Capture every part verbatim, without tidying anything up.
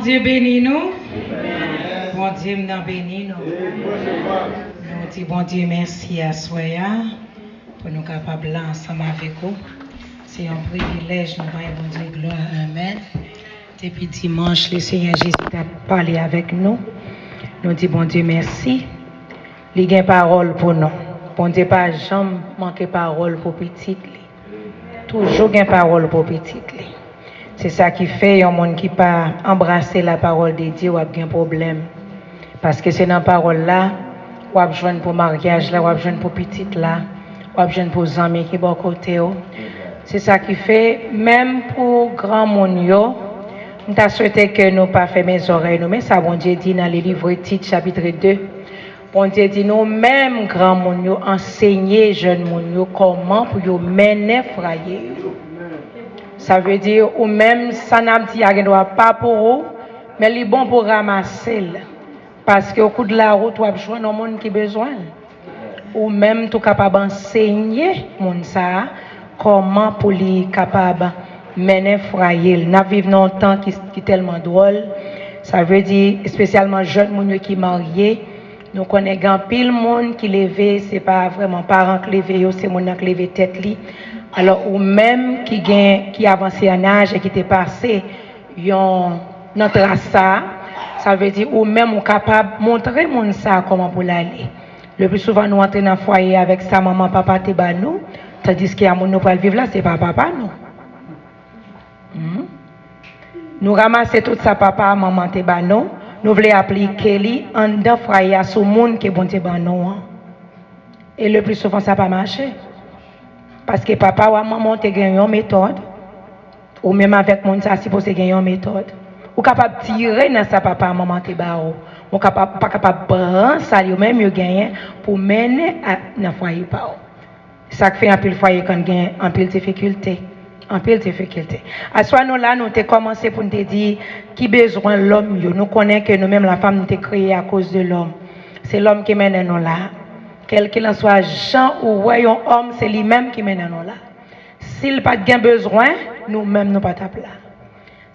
Bondye beni nou. Bondye m nan beni nou. Nou di Bondye mèsi aswè a pou nou kapab la ansanm avèk ou. Se yon privilèj nou bay Bondye glwa. Amèn. Depi dimanch, Lesenyè Jezi t ap pale avèk nou. Nou di Bondye mèsi. Li gen pawòl pou nou. Bondye pa janm manke pawòl pou pitit li. Toujou gen pawòl pou pitit li. Se sa ki fè yon moun ki pa anbrase lapawòl de Dye, w ap gen pwoblèm. Paske se nan pawòl la, w ap jwenn pou maryaj la, w ap jwenn pou pitit la, w ap jwenn pou zanmi ki bò kote w. Se sa ki fè, menm pou granmoun yo, m ta swete ke nou pa fèmen zòrèy nou. Men sa Bondye di nan li livre Tit, chapit de. Bondye di nou menm granmoun yo, ansenye jèn moun yo kòman pou yo mennen fwaye yo. Sa vle di, ou menm, sa n ap di a gendwa pa pou ou, men li bon pou w ranmase l. Paske o kou de la wout, w ap jwenn yon moun ki bezwen l. Ou menm tou kapab ansenye moun sa a kòman pou li kapab mennen fwaye l. N ap viv nan yon tan ki, ki tèlman dwòl. Sa vle di, espesyalman jèn moun yo ki marye, nou konnen gen anpil moun ki leve, se pa vrèman paran k leve yo, se moun nan k leve tèt li. Alò, ou menm ki gen, ki avanse an aj e ki te pase yon, nan tras sa a, sa vle di ou menm ou kapab montre moun sa a kòman pou l ale. Le pli souvan nou antre nan fwaye avèk sa manman papa te ba nou, tandiske a moun nou pral viv la, se pa papa nou. Hmm? Nou ranmase tout sa papa a manman te ba nou, nou vle aplike li anndan fwaye a sou moun ke Bondye ban nou an. E le pli souvan sa pa mache. Paske papa w a manman w te gen yon metòd, ou menm avèk moun sa a sipoze gen yon metòd. Ou kapab tire nan sa papa a manman te ba ou. Ou kapab, ou pa kapab pran sa yo menm yo genyen pou mennen a, nan fwaye pa ou. Sa k fè anpil fwaye konn gen anpil difikilte. Anpil difikilte. Aswè nou la, nou te kòmanse pou n te di ki bezwen lòm yo. Nou konnen ke nou menm lafanm nou te kreye akoz de lòm. Se lòm ki mennen nou la. Kèlkelanswa jan ou wè yon òm, se li menm ki mennen nou la. Si l pa t gen bezwen, nou menm nou pa t ap la.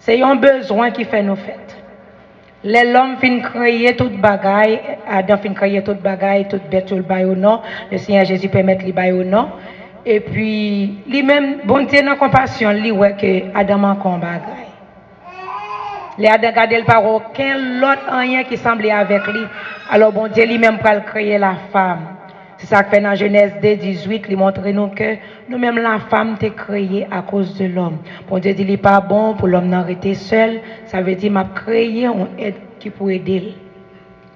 Se yon bezwen ki fè nou fèt. Lè lòm fin kreye tout bagay, Adan fin kreye tout bagay, tout bèt yo l ba yo non, Lesenyè Jezi pèmèt li ba yo non. Epi, li menm, Bondye nan konpasyon l, li wè ke Adan manke yon bagay. Lè Adan gade, l pa wè okenn lòt anyen ki sanble avèk li. Alò, Bondye li menm pral kreye lafanm. Se sa k fè nan Jenèz de dizuit, li montre nou ke nou menm lafanm te kreye akoz de lòm. Bondye di li pa bon pou lòm nan rete sèl, sa vle di m ap kreye yon èd ki pou ede l.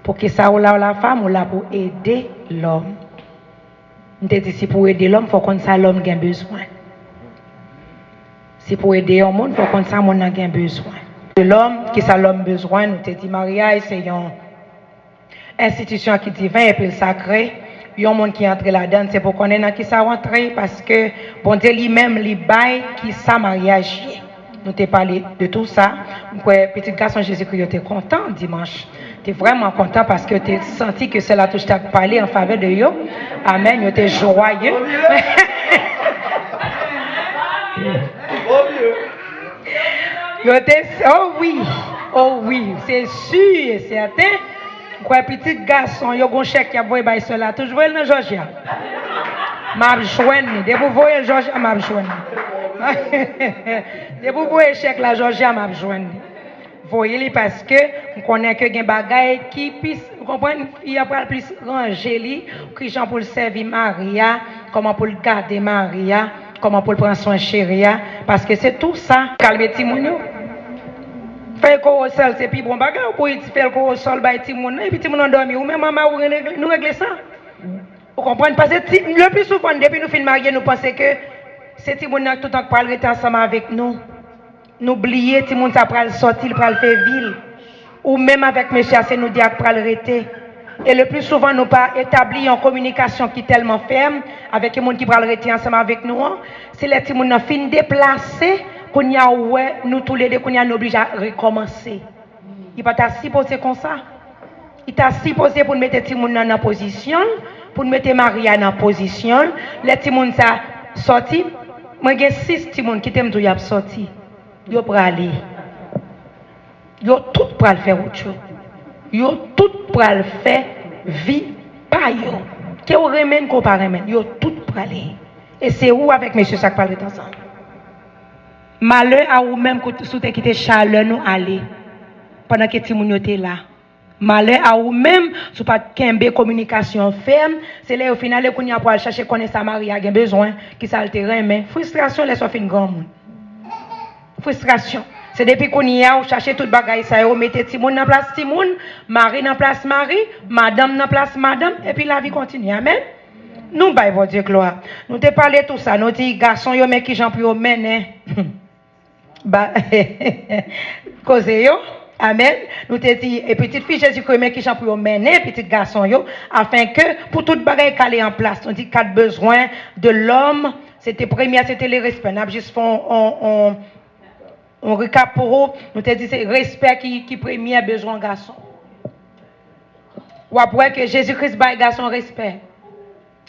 Poukisa ou la, ou lafanm, ou la pou ede lòm. M te di si pou ede lòm, fò w konn sa lòm gen bezwen. Si pou ede yon moun, fò w konn sa moun nan gen bezwen. Lòm, kisa lòm bezwen? Nou te di maryaj se yon enstitisyon ki diven epi l sakre. Yon moun ki antre ladan l, se pou konnen nan kisa w antre, paske Bondye li menm, li bay kisa maryaj ye. Nou te pale de tou sa. M kwè pitit gason Jezikri yo te kontan dimanch. Te vrèman kontan paske yo te santi ke sè Latouche t ap pale an favè de yo. Amèn. Yo te jwaye. Yo te, oh wi, oh wi, se si e sèten. M kwè pitit gason yo gon chèk y ap voye bay sè Latouche, voye l nan Jòjya. M ap jwenn li. Depi w voye l Jòjya, m ap jwenn li. Depi w voye chèk la Jòjya, m ap jwenn li. Voye li paske m konnen ke gen bagay ki plis, ou konprann, fi a pral plis ranje li, kijan pou l sèvi mari a, kòman pou l gade mari a, kòman pou l pran swen cheri a, paske se tou sa. Kalme timoun yo. Fè l korosòl, se pi bon bagay, ou pou fè l korosòl bay timoun nan, epi timoun nan dòmi, ou menm a mari w, nou regle sa. Ou konprann? Paske ti, le pli souvan, depi nou fin marye, nou panse ke se timoun nan toutan k pral rete ansanm avèk nou. Nou bliye timoun sa pral sòti, li pral fè vi l. Ou menm avèk mesye a, se nou de a k pral rete. E le pli souvan, nou pa etabli yon kominikasyon ki tèlman fèm avèk yon moun ki pral rete ansanm avèk nou an. Se lè timoun nan fin deplase, kounye a ou wè, nou toulede, kounye a nou oblije rekòmanse. Li pa ta sipoze konsa. Li ta sipoze pou n mete timoun nan nan pozisyon l, pou n mete mari a nan pozisyon l. Lè timoun sa sòti, mwen gen sis timoun, kite m di w y ap sòti. Yo prale. Yo tout pral fè wout yo. Yo tout pral fè vi pa yo. Ke w renmen l, ke w pa renmen l, yo tout prale. E se ou avèk mesye sa k pral ret ansanm. Malè a ou menm si w te kite chalè nou ale pandan ke timoun yo te la. Malè a ou menm si w pa t kenbe kominikasyon fèm. Se lè yo fin ale kounye a pou al chache konnen sa Maria gen bezwen, kisa l te renmen. Fristrasyon lè sa w fin granmoun. Fristrasyon. Se depi kounye a ou chache tout bagay sa yo, mete timoun nan plas timoun, mari nan plas mari, madanm nan plas madanm, epi lavi kontinye. Amèn. Nou bay Bondye glwa. Nou te pale tou sa, nou di gason yo men kijan pou yo mennen ba koze yo. Amèn. Nou te di e pitit fi Jezikri men kijan pou yo mennen pitit gason yo, afenke pou tout bagay kale an plas. Nou di kat bezwen de lòm, se te premye, se te le respè. N ap jis fè on, on, on, on recap pou ou. Nou te di se respè ki, ki premye bezwen gason. W ap wè ke Jezikri bay gason respè.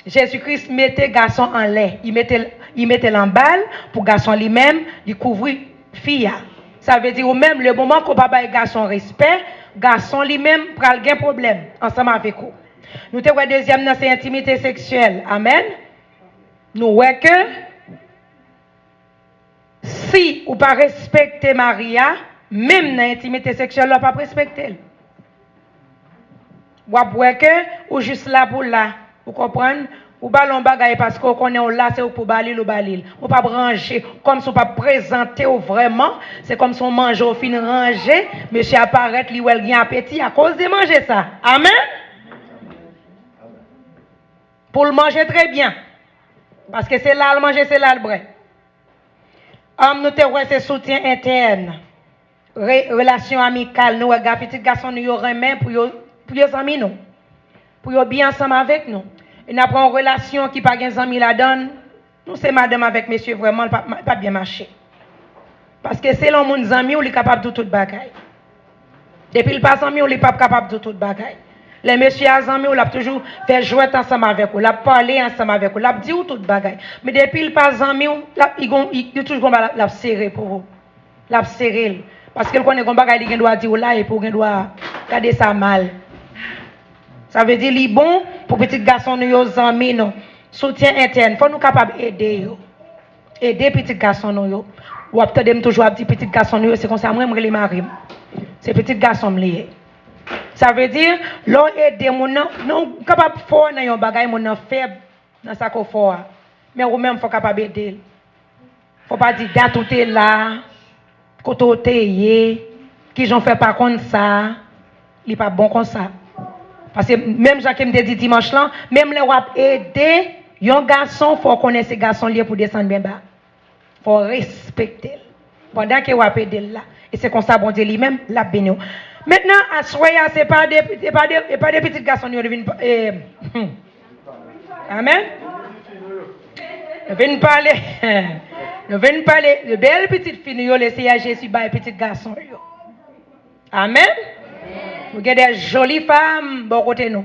Jezikri mete gason anlè, li mete l, li mete l anba l pou gason li menm, li kouvri fi a. Sa vle di ou menm, le moman ke w pa bay gason respè, gason li menm pral gen pwoblèm ansanm avèk ou. Nou te wè dezyèm nan se entimite seksyèl. Amèn. Nou wè ke si ou pa respekte mari a, menm nan entimite seksyèl la, w p ap respekte l. W ap wè ke ou jis la pou la. Ou konprann? Ou ba l yon bagay paske w konnen w la, se ou k pou ba li l, ou ba li l. Ou p ap ranje, kòmsi w p ap prezante w vrèman. Se kòmsi w manje, w fin ranje, mesye a parèt, li wè l gen apeti akoz de manje sa. Amèn? Pou l manje trè byen. Paske se la l manje, se la l bwè. Ann nou te wè se soutyen entèn. Re, relasyon amikal, nou wè ga, pitit gason nou yo renmen pou yo, pou yo zanmi nou. Pou yo byen ansanm avèk nou. E n ap wè yon relasyon ki pa gen zanmi ladan l, nou se madanm avèk mesye vrèman, l p ap, p ap byen mache. Paske se lè yon moun zanmi w, li kapab di w tout bagay. Depi l pa zanmi w, li p ap kapab di w tout bagay. Lè mesye a zanmi w, l ap toujou fè jwèt ansanm avèk ou, l ap pale ansanm avèk ou, l ap di w tout bagay. Men depi l pa zanmi w, l ap, li gon, li, li toujou gon bagay l ap sere pou ou. L ap sere l. Paske l konnen gon bagay li gen dwa di w la epi w gen dwa gade sa mal. Sa vle di li bon pou pitit gason nou yo zanmi nou. Soutyen entèn. Fò nou kapab ede yo. Ede pitit gason nou yo. W ap tande m toujou ap di pitit gason nou yo, se konsa mwen m rele mari m. Se pitit gason m li ye. Sa vle di, lè w ede moun nan, non, ou kapab fò nan yon bagay, moun nan fèb nan sa ke w fò a. Men ou menm, fò w kapab ede l. Fò w pa di dat ou te la, kote w te ye, kijan w fè pa konn sa, li p ap bon konsa. Paske menm jan ke m te di dimanch lan, menm lè w ap ede yon gason, fò w konnen se gason l ye pou desann byen ba. Fò w respekte l pandan ke w ap ede l la. E se konsa Bondye li menm, l ap beni w. Mentnan, aswè a, se pa de, se pa de, se pa de pitit gason nou yo vin, eh, hmm. Amèn. Nou vin pale, nou vin pale de bèl pitit fi nou yo, Lesenyè Jezi bay pitit gason yo. Amèn. Nou gen de joli fanm bò kote nou.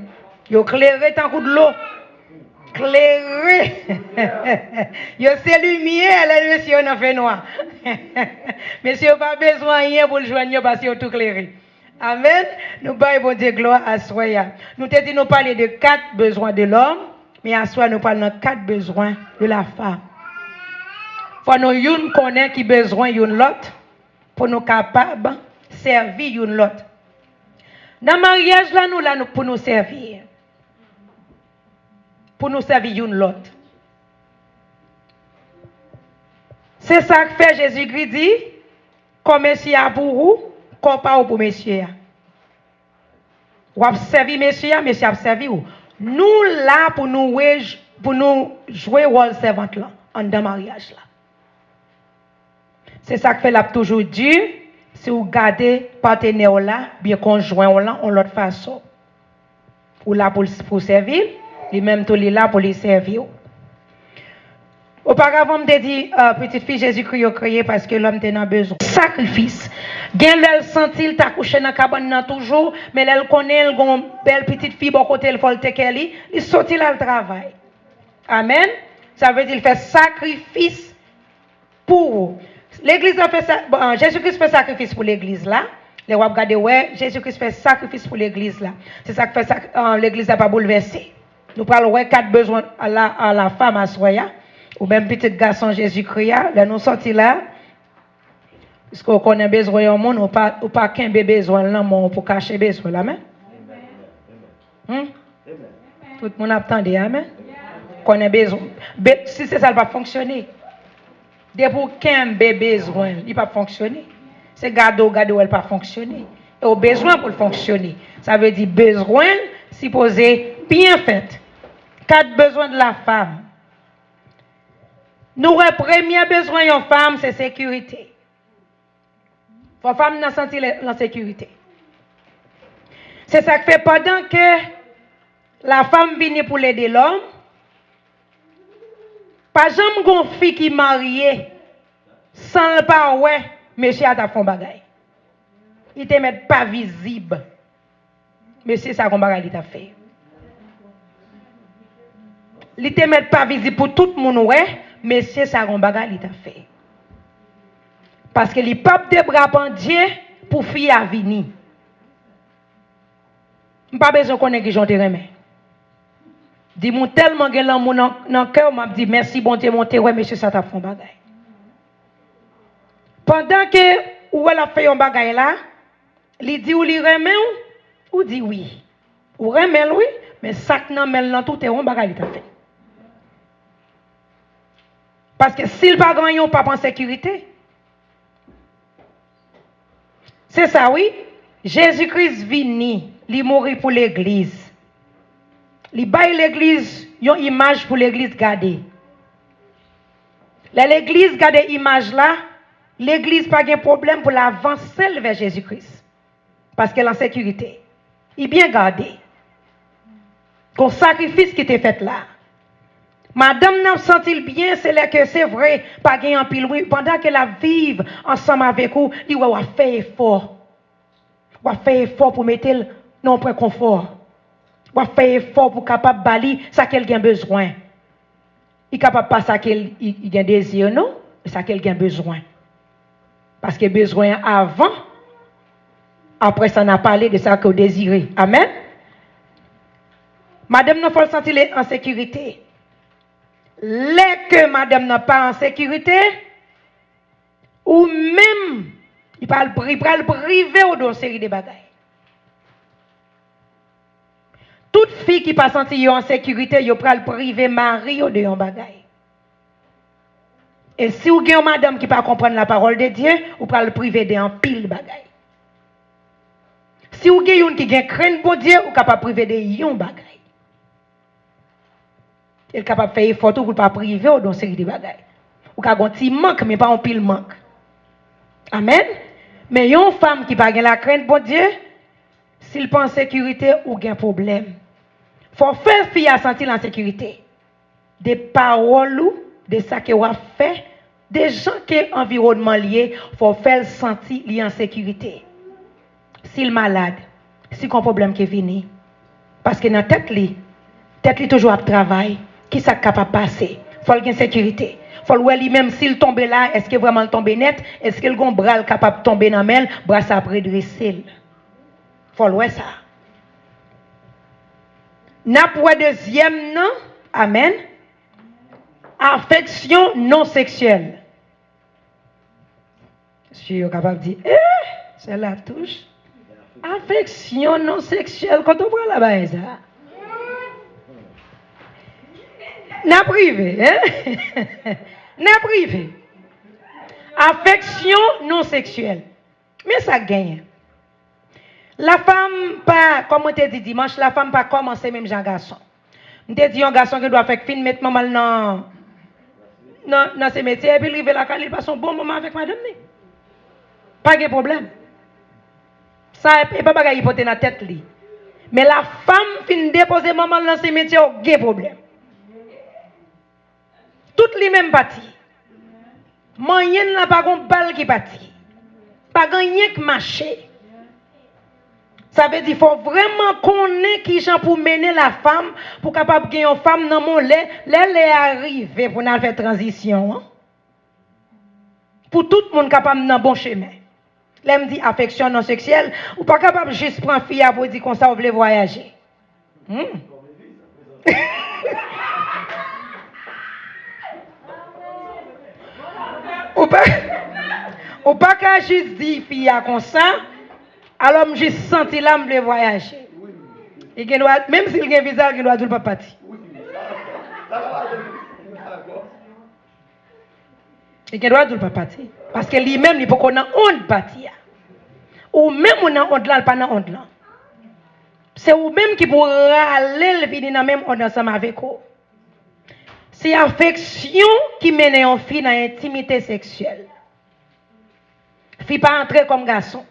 Yo klere tankou dlo. Klere. Yo se limyè lè mesye yo nan fenwa. Mesye yo pa bezwen anyen pou l jwenn yo paske yo tou klere. Amèn. Nou bay Bondye glwa aswè a. Nou te di nou pale de kat bezwen de lòm, men aswè nou pral nan kat bezwen de la fam. Fò nou youn konnen ki bezwen youn lòt pou nou kapab sèvi youn lòt. Nan maryaj la, nou la nou, pou nou sèvi. Pou nou sèvi youn lòt. Se sa k fè Jezikri di, kò mesye a pou ou, kò pa w pou mesye a. W ap sèvi mesye a, mesye a ap sèvi w. Nou la pou nou, pou nou jwe wòl sèvant lan anndan maryaj la. Se sa k fè l ap toujou di, si w gade patenè w la, byen konjwen w lan, yon lòt fason. Ou la pou l, pou w sèvi l, li menm tou li la pou li sèvi w. Oparavan, m te di, eh, pitit fi Jezikri yo kreye paske lòm te nan bezwen. Sakrifis. Gen lè l santi l ta kouche nan kabann nan toujou, men lè l konnen l gon bèl pitit fi bò kote l, fò l teke li, li soti l al travay. Amèn. Sa vle di l fè sakrifis pou ou. Legliz la fè sa, bon, Jezikri fè sakrifis pou legliz la. Lè w ap gade, wè, Jezi Kris fè sakrifis pou legliz la. Se sa k fè sa, eh, legliz la pa boulvèse. Nou pral wè kat bezwen a la, a la fam aswè a. Ou menm pitit gason Jezikri a, lè nou sòti la, piske w konnen bezwen yon moun, ou pa, ou pa kenbe bezwen l nan men w pou kache bezwen l, amèn. Hmm? Tout moun ap tande, amèn. Konnen bezwen. Be, si se sa, l p ap fonksyone. Depi w kenbe bezwen, li p ap fonksyone. Se gade w gade wè l pa fonksyone. E w bezwen pou l fonksyone. Sa vle di bezwen sipoze byen fèt. Kat bezwen de la fam. Nou wè premye bezwen yon fam se sekirite. Fò fam nan santi l an sekirite. Se sa k fè pandan ke la femme vini pou lede lòm, pa janm gon fi ki marye san l pa wè mesye a t ap fè yon bagay. Li te mèt pa vizib. Mesye sa gon bagay li t ap fè. Li te mèt pa vizib pou tout moun wè, mesye sa gon bagay li t ap fè. Paske li p ap de bra pandye pou fi a vini. M pa bezwen konnen kijan w te renmen. Di m ou tèlman gen lanmou nan, nan kè w, m ap di mèsi Bondye, men w te wè mesye sa t ap fè yon bagay. Pandan ke ou wè l ap fè yon bagay la, li di w li renmen w, ou di wi. Ou renmen l wi, men sa k nan men l lan tou te yon bagay li t ap fè. Paske si l pa gen anyen, w p ap an sekirite. Se sa wi, Jezi Kris vini, li mouri pou legliz. Li bay legliz yon imaj pou legliz gade. Lè legliz gade imaj la, legliz pa gen pwoblèm pou l avanse l vè Jezi Kris. Paske l an sekirite. Li byen gade. Gon sakrifis ki te fèt la. Madanm nan ap santi l byen, se lè ke se vre, pa gen anpil wi. Pandan ke l ap viv ansanm avèk ou, li wè w ap fè efò. W ap fè efò pou mete l nan yon pwen konfò. W ap fè efò pou kapab ba li sa ke l gen bezwen. Li kapab pa sa ke l, li, li gen dezi, non, men sa ke l gen bezwen. Paske bezwen an avan, après ça, on a parlé de ça que vous désirez. Amèn. Madanm nan fò l santi l an sekirite. Lè ke madanm nan pa an sekirite, ou menm, li pral pri-, pral prive w de yon seri de bagay. Tout fi ki pa santi yo an sekirite, yo pral prive mari yo de yon bagay. E si w gen yon madanm ki pa konprann la parole de Dieu, ou pral prive de anpil bagay. Si w gen youn ki gen krent Bondye, ou kapab prive de yon bagay. E l kapab fè efò tou pou l pa prive w de yon seri de bagay. Ou ka gen yon ti mank, men pa yon pil mank. Amèn. Men yon fanm ki pa gen lakrent Bondye, si l pa an sekirite, ou gen pwoblèm. Fò w fè fi a santi l an sekirite. De pawòl ou, de sa ke w ap fè, de jan ke anviwònman l ye, fò w fè l santi li an sekirite. Si l malad, si gon pwoblèm ki vini. Paske nan tèt li, tèt li toujou ap travay. Kisa k kapab pase? Fò l gen sekirite. Fò l wè li menm si l tonbe la, èske vrèman l tonbe nèt? Èske l gon bra l kapab tonbe nan men l, bra sa ap redrese l? Fò l wè sa. N ap wè dezyèm nan. Amèn. Afeksyon non seksyèl. Mesye yo kapab di, eh, sè Latouche. Afeksyon non seksyèl, kote w pran la bagay sa? N ap rive, hein? N ap rive. Afeksyon non seksyèl. Men sa k genyen. Lafanm pa, kòm mwen te di dimanch, lafanm pa kòmanse menm jan gason. M te di yon gason gen dwa fèk fin met manman l nan, nan, nan simetyè, epi l rive lakay li, l pase yon bon moman avèk madanm li. Pa gen pwoblèm. Sa e pa bagay li pote nan tèt li. Men lafanm fin depoze manman l nan simetyè, gen pwoblèm. Tout li menm pati. Manyen l lan pa gon bal ki pati. Pa gen anyen k mache. Sa vle di fò w vrèman konnen kijan pou w mennen lafanm, pou w kapab gen yon fanm nan men w lè, lè lè a rive pou n al fè tranzisyon an. Pou tout moun kapab nan bon chemen. Lè m di afeksyon non seksyèl, ou pa kapab jis pran fi a pou di konsa ou vle vwayaje. Hmm. Ou pa, ou pa ka jis di fi a konsa, alò m jis santi la m vle vwayaje. Li gen dwa, menm si l gen viza, li gen dwa di w l p ap pati. Li gen dwa di w l p ap pati. Paske li menm, li poko nan ond pati a. Ou menm ou nan ond lan, l pa nan ond lan. Se ou menm ki pou rale l vini nan menm ond ansanm avèk ou. Se afeksyon ki mennen yon fi nan entimite seksyèl. Fi pa antre kòm gason.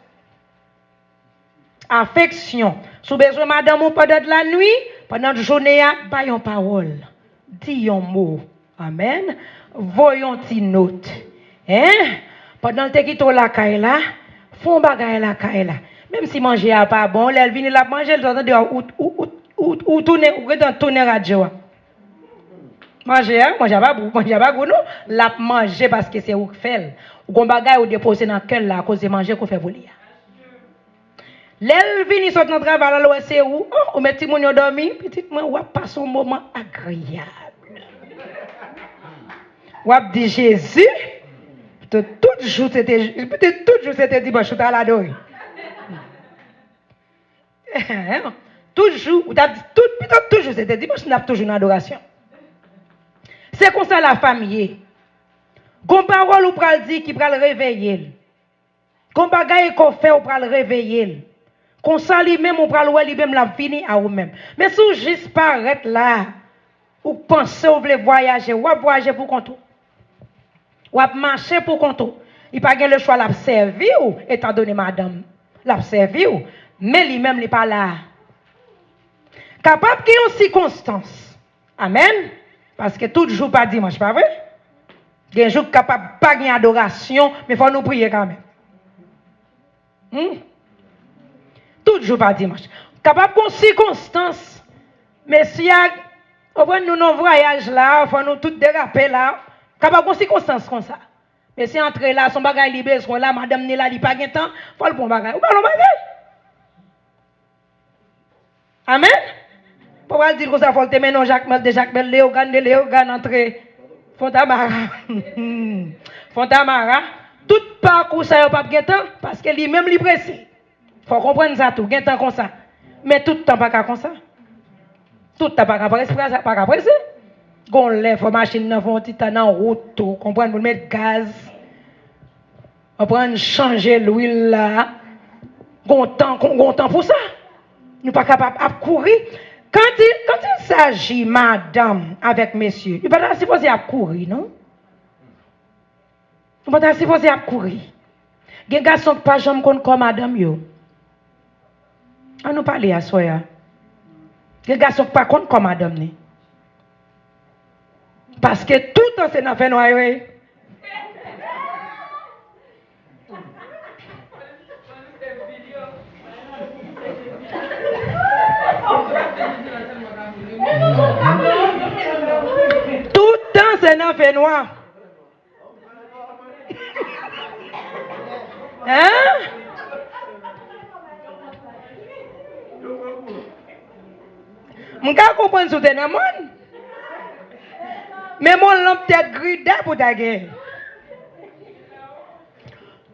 Afeksyon. Si w bezwen madanm ou pandan de la nwi, pandan jounen an, bay yon pawòl. Di yon mo. Amèn. Voye yon ti not. Hein? Pandan l te kite w lakay la, fè yon bagay lakay la. Menm si manje a pa bon, lè l vini, l ap manje, l tande ou, ou, ou, ou, ou tounen, ou gentan tounen radyo a. Manje a, manje a pa gou, manje a pa gou non. L ap manje paske se ou k fè l. Ou gon bagay ou depoze nan kè l la akoz de manje ke w fè pou li a. Lè l vini sot nan travay la, l wè se ou, oh, ou met timoun yo dòmi, pitit mwen, w ap pase yon moman agreyab. W ap di, Jezi, tout, tout jou se te, tout jou se te dimanch, ou t al adore. Tout jou, ou t ap di, tout, pito tout jou se te dimanch, n ap toujou nan adorasyon. Se konsa lafanm ye. Gon pawòl ou pral di ki pral reveye l. Gon bagay ke w fè ou pral reveye l. Konsa li menm ou pral wè li menm l ap vini a ou menm. Men si w jis parèt la, ou panse w vle vwayaje, w ap vwayaje pou kont ou. W ap mache pou kont ou. Li pa gen lechwa l ap sèvi w, etandone madanm l ap sèvi w, men li menm li pa la. Kapab gen yon sikonstans. Amèn. Paske tout jou pa dimanch, pa vre? Gen jou k kapab pa gen adorasyon, men fò nou priye kanmenm. Hmm? Tout jou pa dimanch. Kapab gon sikonstans. Mesye a, konprann nou nan vwayaj la, fò nou tout derape la. Kapab gon sikonstans konsa. Mesye antre la, se yon bagay li bezwen la, madanm ni la, li pa gen tan, fò l pran yon bagay. Ou pa yon bagay. Amèn? Pou pral di l konsa, fò l te mennen yon jakmèl, de jakmèl, Leyogàn, de Leyogàn, antre Fontamara. Fontamara. Tout pakou sa yo p ap gen tan, paske li menm li prese. Fò w konprann sa tou, gen tan konsa. Men tout tan pa ka konsa. Tout tan pa ka prese, pa ka prese. Gon lè fò machin nan fè yon ti tan nan wout tou, konprann, pou l met gaz. Konprann, chanje lwil la. Gon tan, gon, gon tan pou sa. Nou pa kapab ap kouri. Quand il, quand il s'agit madanm avèk mesye, nou pa ta sipoze ap kouri, non? Nou pa ta sipoze ap kouri. Gen gason k pa janm konn kò madanm yo. An nou pale aswè a. Gen gason k pa konn kò madanm ni. Paske toutan se nan fènwa yo ye. Toutan se nan fènwa. Hein? M ka konprann si w te nan mòn. Men m on lanp tèt gridap ou ta gen.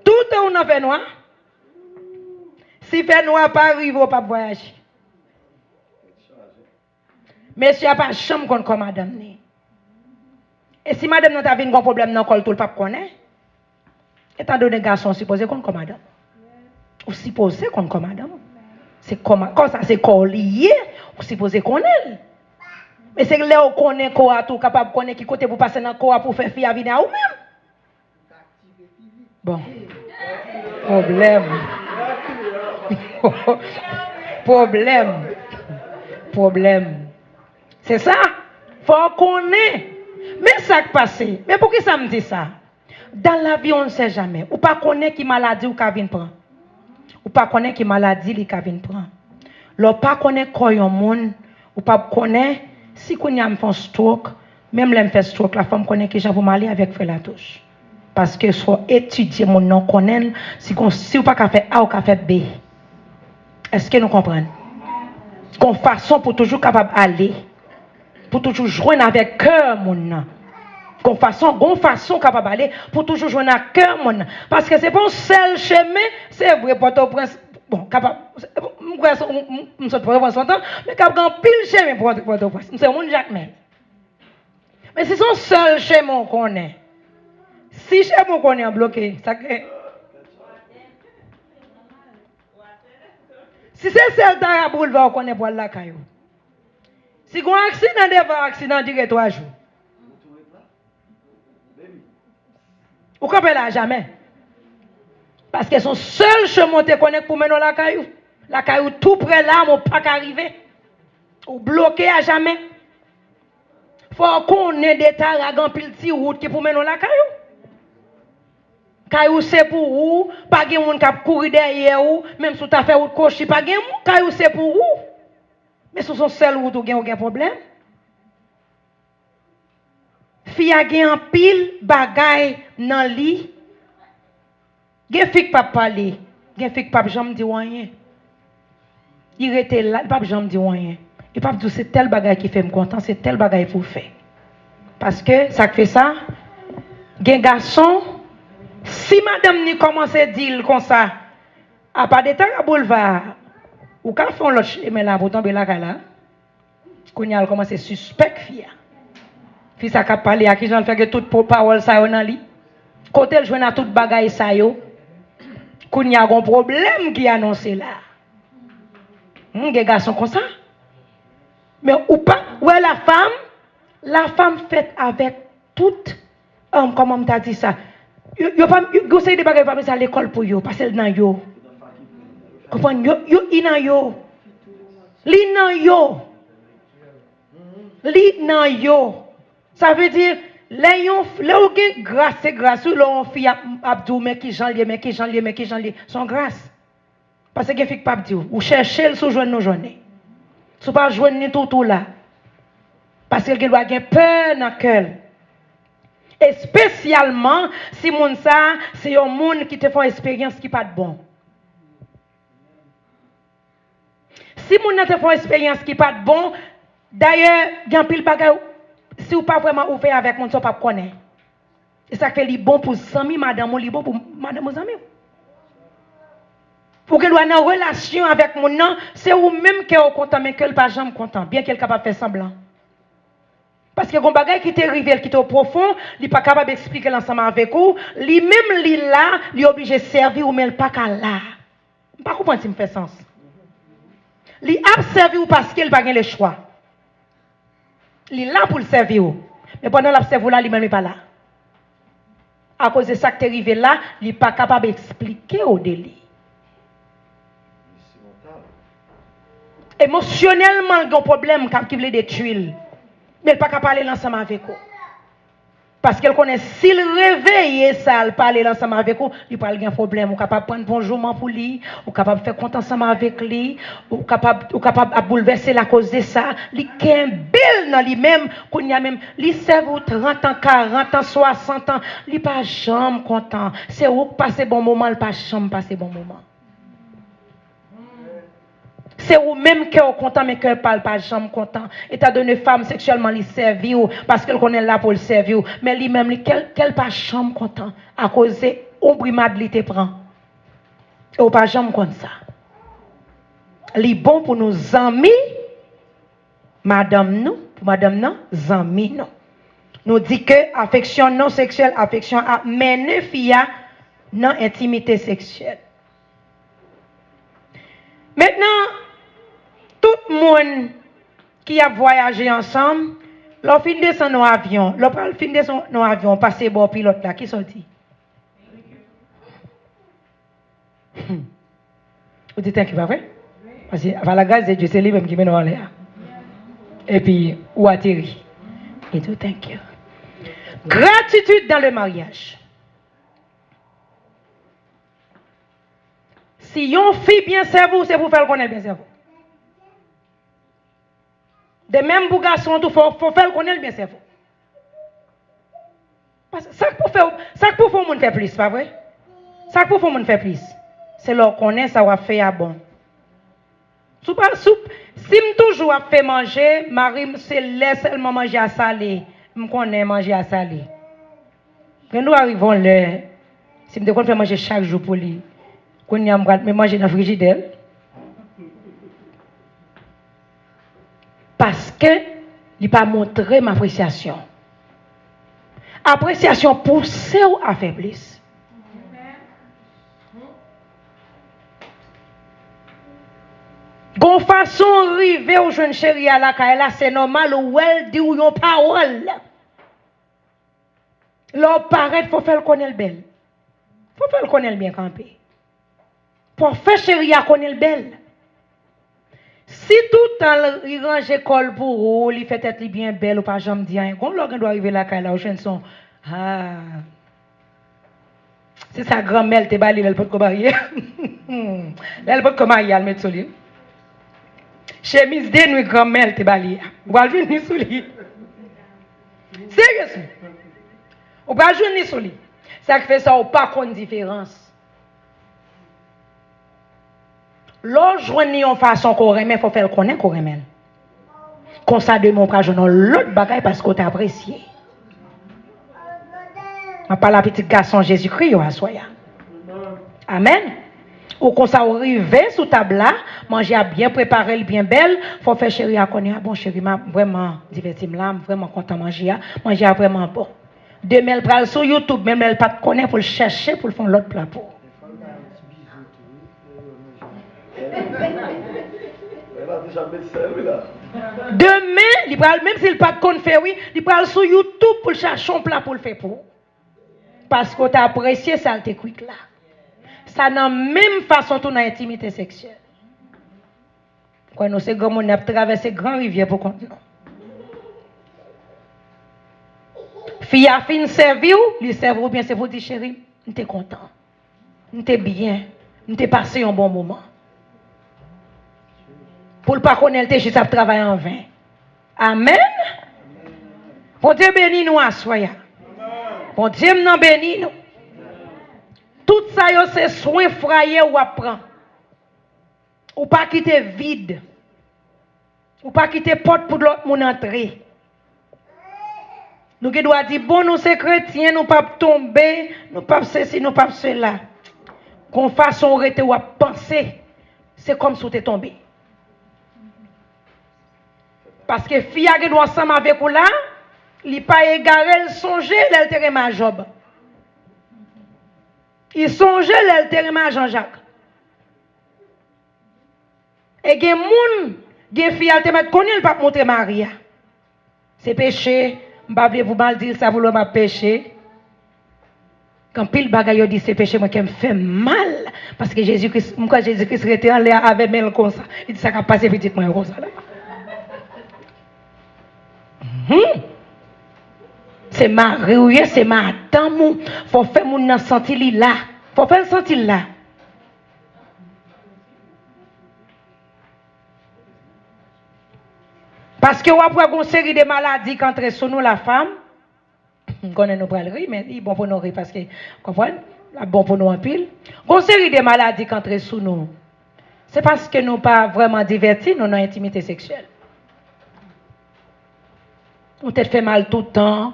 Toutan ou nan fènwa, si fènwa pa rive, ou p ap vwayaje. Mesye a pa janm konn kò madanm ni. E si madanm nan ta vin gon pwoblèm nan kò l tou, l p ap konnen? Etandone gason, ou sipoze konn kò madanm. Ou sipoze konn kò madanm. Se kò ma-, kò sa se kò w li ye, ou sipoze konnen l. Men se lè w konnen kò a tou, ou kapab konnen ki kote pou pase nan kò a pou w fè fi a vini a ou menm. Bon. Pwoblèm. Pwoblèm. Pwoblèm. Se sa. Fò w konnen. Men sa k pase. Men poukisa m di sa? Dans la vie, on ne sait jamais. Ou pa konnen ki maladi ou ka vin pran. Ou pa konnen ki maladi li ka vin pran. Lè w pa konnen kò yon moun, ou p ap konnen si kounye a m fè yon stroke, menm lè m fè stroke la, fò m konnen kijan pou m ale avèk frè Latouche. Paske si w etidye moun nan, w konnen l, si gon, si w pa ka fè A, w ka fè B. Èske nou konprann? Gon fason pou toujou kapab ale, pou toujou jwenn avèk kè moun nan. Gon fason, gon fason w kapab ale pou toujou jwenn ak kè moun nan. Paske se pa yon sèl chemen, se vre, Pòtoprens, bon, kapab, m kwè se, m, m, m sot Pòtoprens lontan, men k ap gen anpil chemen Pòtoprens. M se yon moun Jakmèl. Men si se yon sèl chemen w konnen, si chemen w konnen an bloke, sa k gen? Si se sèl Tara Boulva w konnen pou al lakay ou, si gon aksidan devan, aksidan dire twa jou, ou kanpe la ajamè. Paske se yon sèl chemen w te konnen k pou mennen w lakay ou. Lakay ou tou prè la, men w pa ka rive. Ou bloke ajamè. Fò w konnen de Tara gen anpil ti wout ki pou mennen w lakay ou. Kay ou se pou ou, pa gen moun k ap kouri dèyè ou, menm si w ta fè wout kwochi, pa gen moun, kay ou se pou ou. Men si w se yon sèl wout ou gen, ou gen pwoblèm. Fi a gen anpil bagay nan li. Gen fi k p ap pale, gen fi k p ap janm di w anyen. Li rete la, li p ap janm di w anyen. Li p ap di w se tèl bagay ki fè m kontan, se tèl bagay pou w fè. Paske sa k fè sa, gen gason, si madanm ni kòmanse di l konsa, apa de Tara Boulva, ou ka fè yon lòt chemen la pou w tonbe lakay la. Kounye a, l kòmanse sispèk fi a. Fi sa k ap pale a, kijan l fè gen tout po-, pawòl sa yo nan li? Kote l jwenn a tout bagay sa yo? Kounye a, gon pwoblèm ki anonse la. Hmm, gen gason konsa. Men ou pa wè la femme, la femme faite avec tout, um, kòman m ta di sa? Yo, yo pa, yo, gon seri de bagay yo pa mete sa lekòl pou yo, paske l nan yo. Konprann? Yo, yo, li nan yo. Li nan yo. Li nan yo. Sa vle di, lè yon, lè w gen gras, se gras wi, lè yon fi ap, ap di w, men kijan l ye, men kijan l ye, men kijan l ye. Se yon gras. Paske gen fi k p ap di w, ou chèche l, si w jwenn l, ou jwenn li. Si w pa jwenn li tou, tou la. Paske l gen dwa gen pè nan kè l. Espesyalman si moun sa a se yon moun ki te fè yon eksperyans ki pa t bon. Si moun nan te fè yon eksperyans ki pa t bon, dayè, gen anpil bagay, si w pa vrèman ouvè avèk moun sa, w p ap konnen. E sa k fè li bon pou zanmi madanm ou, li bon pou madanm ou zanmi w. Ou gen dwa nan relasyon avèk moun nan, se ou menm kè w kontan, men kè l pa janm kontan, byen ke l kapab fè sanblan. Paske gon bagay ki te rive l ki te pwofon, li pa kapab eksplike l ansanm avèk ou, li menm li la, li oblije sèvi w, men l pa ka la. M pa konprann si m fè sans. Li ap sèvi w paske l pa gen lechwa. Li la pou l sèvi w. Men pandan l ap sèvi w la, li menm li pa la. Akoz de sa k te rive l la, li pa kapab eksplike w de li. Emosyonèlman, l gen yon pwoblèm k ap, ki vle detwi l. Men l pa ka pale l ansanm avèk ou. Paske l konnen si l reveye sa, l pale l ansanm avèk ou, li pral gen pwoblèm. Ou kapab pran bonjouman pou li, ou kapab fè kont ansanm avèk li, ou kapab, ou kapab ap boulvèse l akoz de sa. Li kenbe l nan li menm, kounye a menm, li sèvi w trant an, karant an, swasant an, li pa janm kontan. Se ou k pase bon moman, l pa janm pase bon moman. Se ou menm kè w kontan, men kè pa l pa janm kontan. Etandone femme seksyèlman li sèvi w, paske l konnen l la pou l sèvi w. Men li menm, li, kè l, kè l pa janm kontan. Akoz se yon brimad li te pran. E w pa janm konn sa. Li bon pou nou zanmi madanm nou, pou madanm nan, zanmi nou. Nou di ke afeksyon non seksyèl, afeksyon ap mennen fi a nan entimite seksyèl. Mentnan, tout moun ki ap vwayaje ansanm, lè w fin desann yon avyon, lè w pral fin desann yon avyon, w pase bò pilòt la, kisa w di? Hmm. Ou di thank you, pa vre? Paske, pa la grâce de Dieu, se li menm ki mennen w anlè a. Epi, ou ateri. Li di w thank you. Gratitude dans le mariage. Si yon fi byen sèvi w, se pou w fè l konnen l byen sèvi w. De menm pou gason an tou, fò, fò w fè l konnen l byen sèvi w. Paske sa k pou fè w, sa k pou fè yon moun fè plis, pa vre? Sa k pou fè yon moun fè plis? Se lè w konnen sa w ap fè a bon. Si w pa, si w, si m toujou ap fè manje, mari m, se lè sèlman manje a sale, m konnen manje a sale. Gen dwa rive yon lè, si m te konn fè manje chak jou pou li, kounye a m pral met manje nan frijidè l. Paske li pa montre m apresyasyon. Apresyasyon pouse w a fè plis. Gon fason w rive w jwenn cheri a lakay la, se nòmal, ou wè l di w yon pawòl. Lè w parèt, fò w fè l konnen l bèl. Fò w fè l konnen l byen kanpe. Fò w fè cheri a konnen l bèl. Si toutan l, li ranje kò l pou ou, li fè tèt li byen bèl, ou pa janm di anyen, gon lè w gen dwa rive lakay la, ou jwenn se yon, ah. Se sa granmè l te ba li lè l potko marye. Lè l potko marye, al met sou li. Chemiz de nwi granmè l te ba li a. Ou pral jwenn li sou li. Serye sou. Ou pral jwenn li sou li. Sa k fè sa, ou pa konn diferans. Lè w jwenn li yon fason ke w renmen, fò w fè l konnen ke w renmen l. Konsa, demen, w pral jwenn yon lòt bagay paske w te apresye. M ap pale a pitit gason Jezikri yo aswè a. Amèn. Ou konsa, w rive sou tab la, manje a byen prepare, l byen bèl, fò w fè cheri a konnen, a bon, cheri, m ap vrèman divèti m la, m vrèman kontan manje a, manje a vrèman bon. Demen, l pral sou YouTube, menm lè l pa t konnen, pou l chèche, pou l fè yon lòt pla pou ou. Demen, li pral, menm si l pa t konn fè, wi, li pral sou YouTube pou l chache yon pla pou l fè pou ou. Paske w te apresye sa l te kwit la. Sa nan menm fason tou nan entimite seksyèl. Kwè nou se granmoun, n ap travèse gran rivyè pou kont nou. Fi a fin sèvi w, li sèvi w byen, se pou w di, cheri, m te kontan. M te byen. M te pase yon bon moman. Pou l pa konnen l te jis ap travay anven. Amèn. Bondye beni nou aswè a. Bondye m nan beni nou. Tout sa yo se swen fraye w ap pran. Ou pa kite vid. Ou pa kite pòt pou lòt moun antre. Nou gen dwa di, bon, nou se kretyen, nou p ap tonbe, nou p ap sesi, nou p ap sela. Gon fason w rete, w ap panse, se kòmsi w te tonbe. Paske fi a gen dwa ansanm avèk ou la, li pa egare, l sonje lè l te renmen a Jòb. Li sonje lè l te renmen a Jan Jak. E gen moun, gen fi a l te mèt konnen l p ap montre mari a. Se peche, m pa vle pou mal di l sa pou l wè m ap peche. Gen anpil bagay yo di se peche, mwen kè m fè m mal. Paske Jezi Kris, m kwè Jezi Kris rete anlè a avè men l konsa. Li di sa k ap pase pitit mwen yo konsa la. Mhm. Se mari w ye, se madanm ou. Fò w fè moun nan santi li la. Fò w fè l santi l la. Paske w ap wè gon seri de maladi k antre sou nou, la femme. M konnen nou pral ri, men li bon pou nou ri paske, konprann, l ap bon pou nou anpil. Gon seri de maladi k antre sou nou. Se paske nou pa vrèman divèti nou nan entimite seksyèl. Ou tèt fè mal tout tan.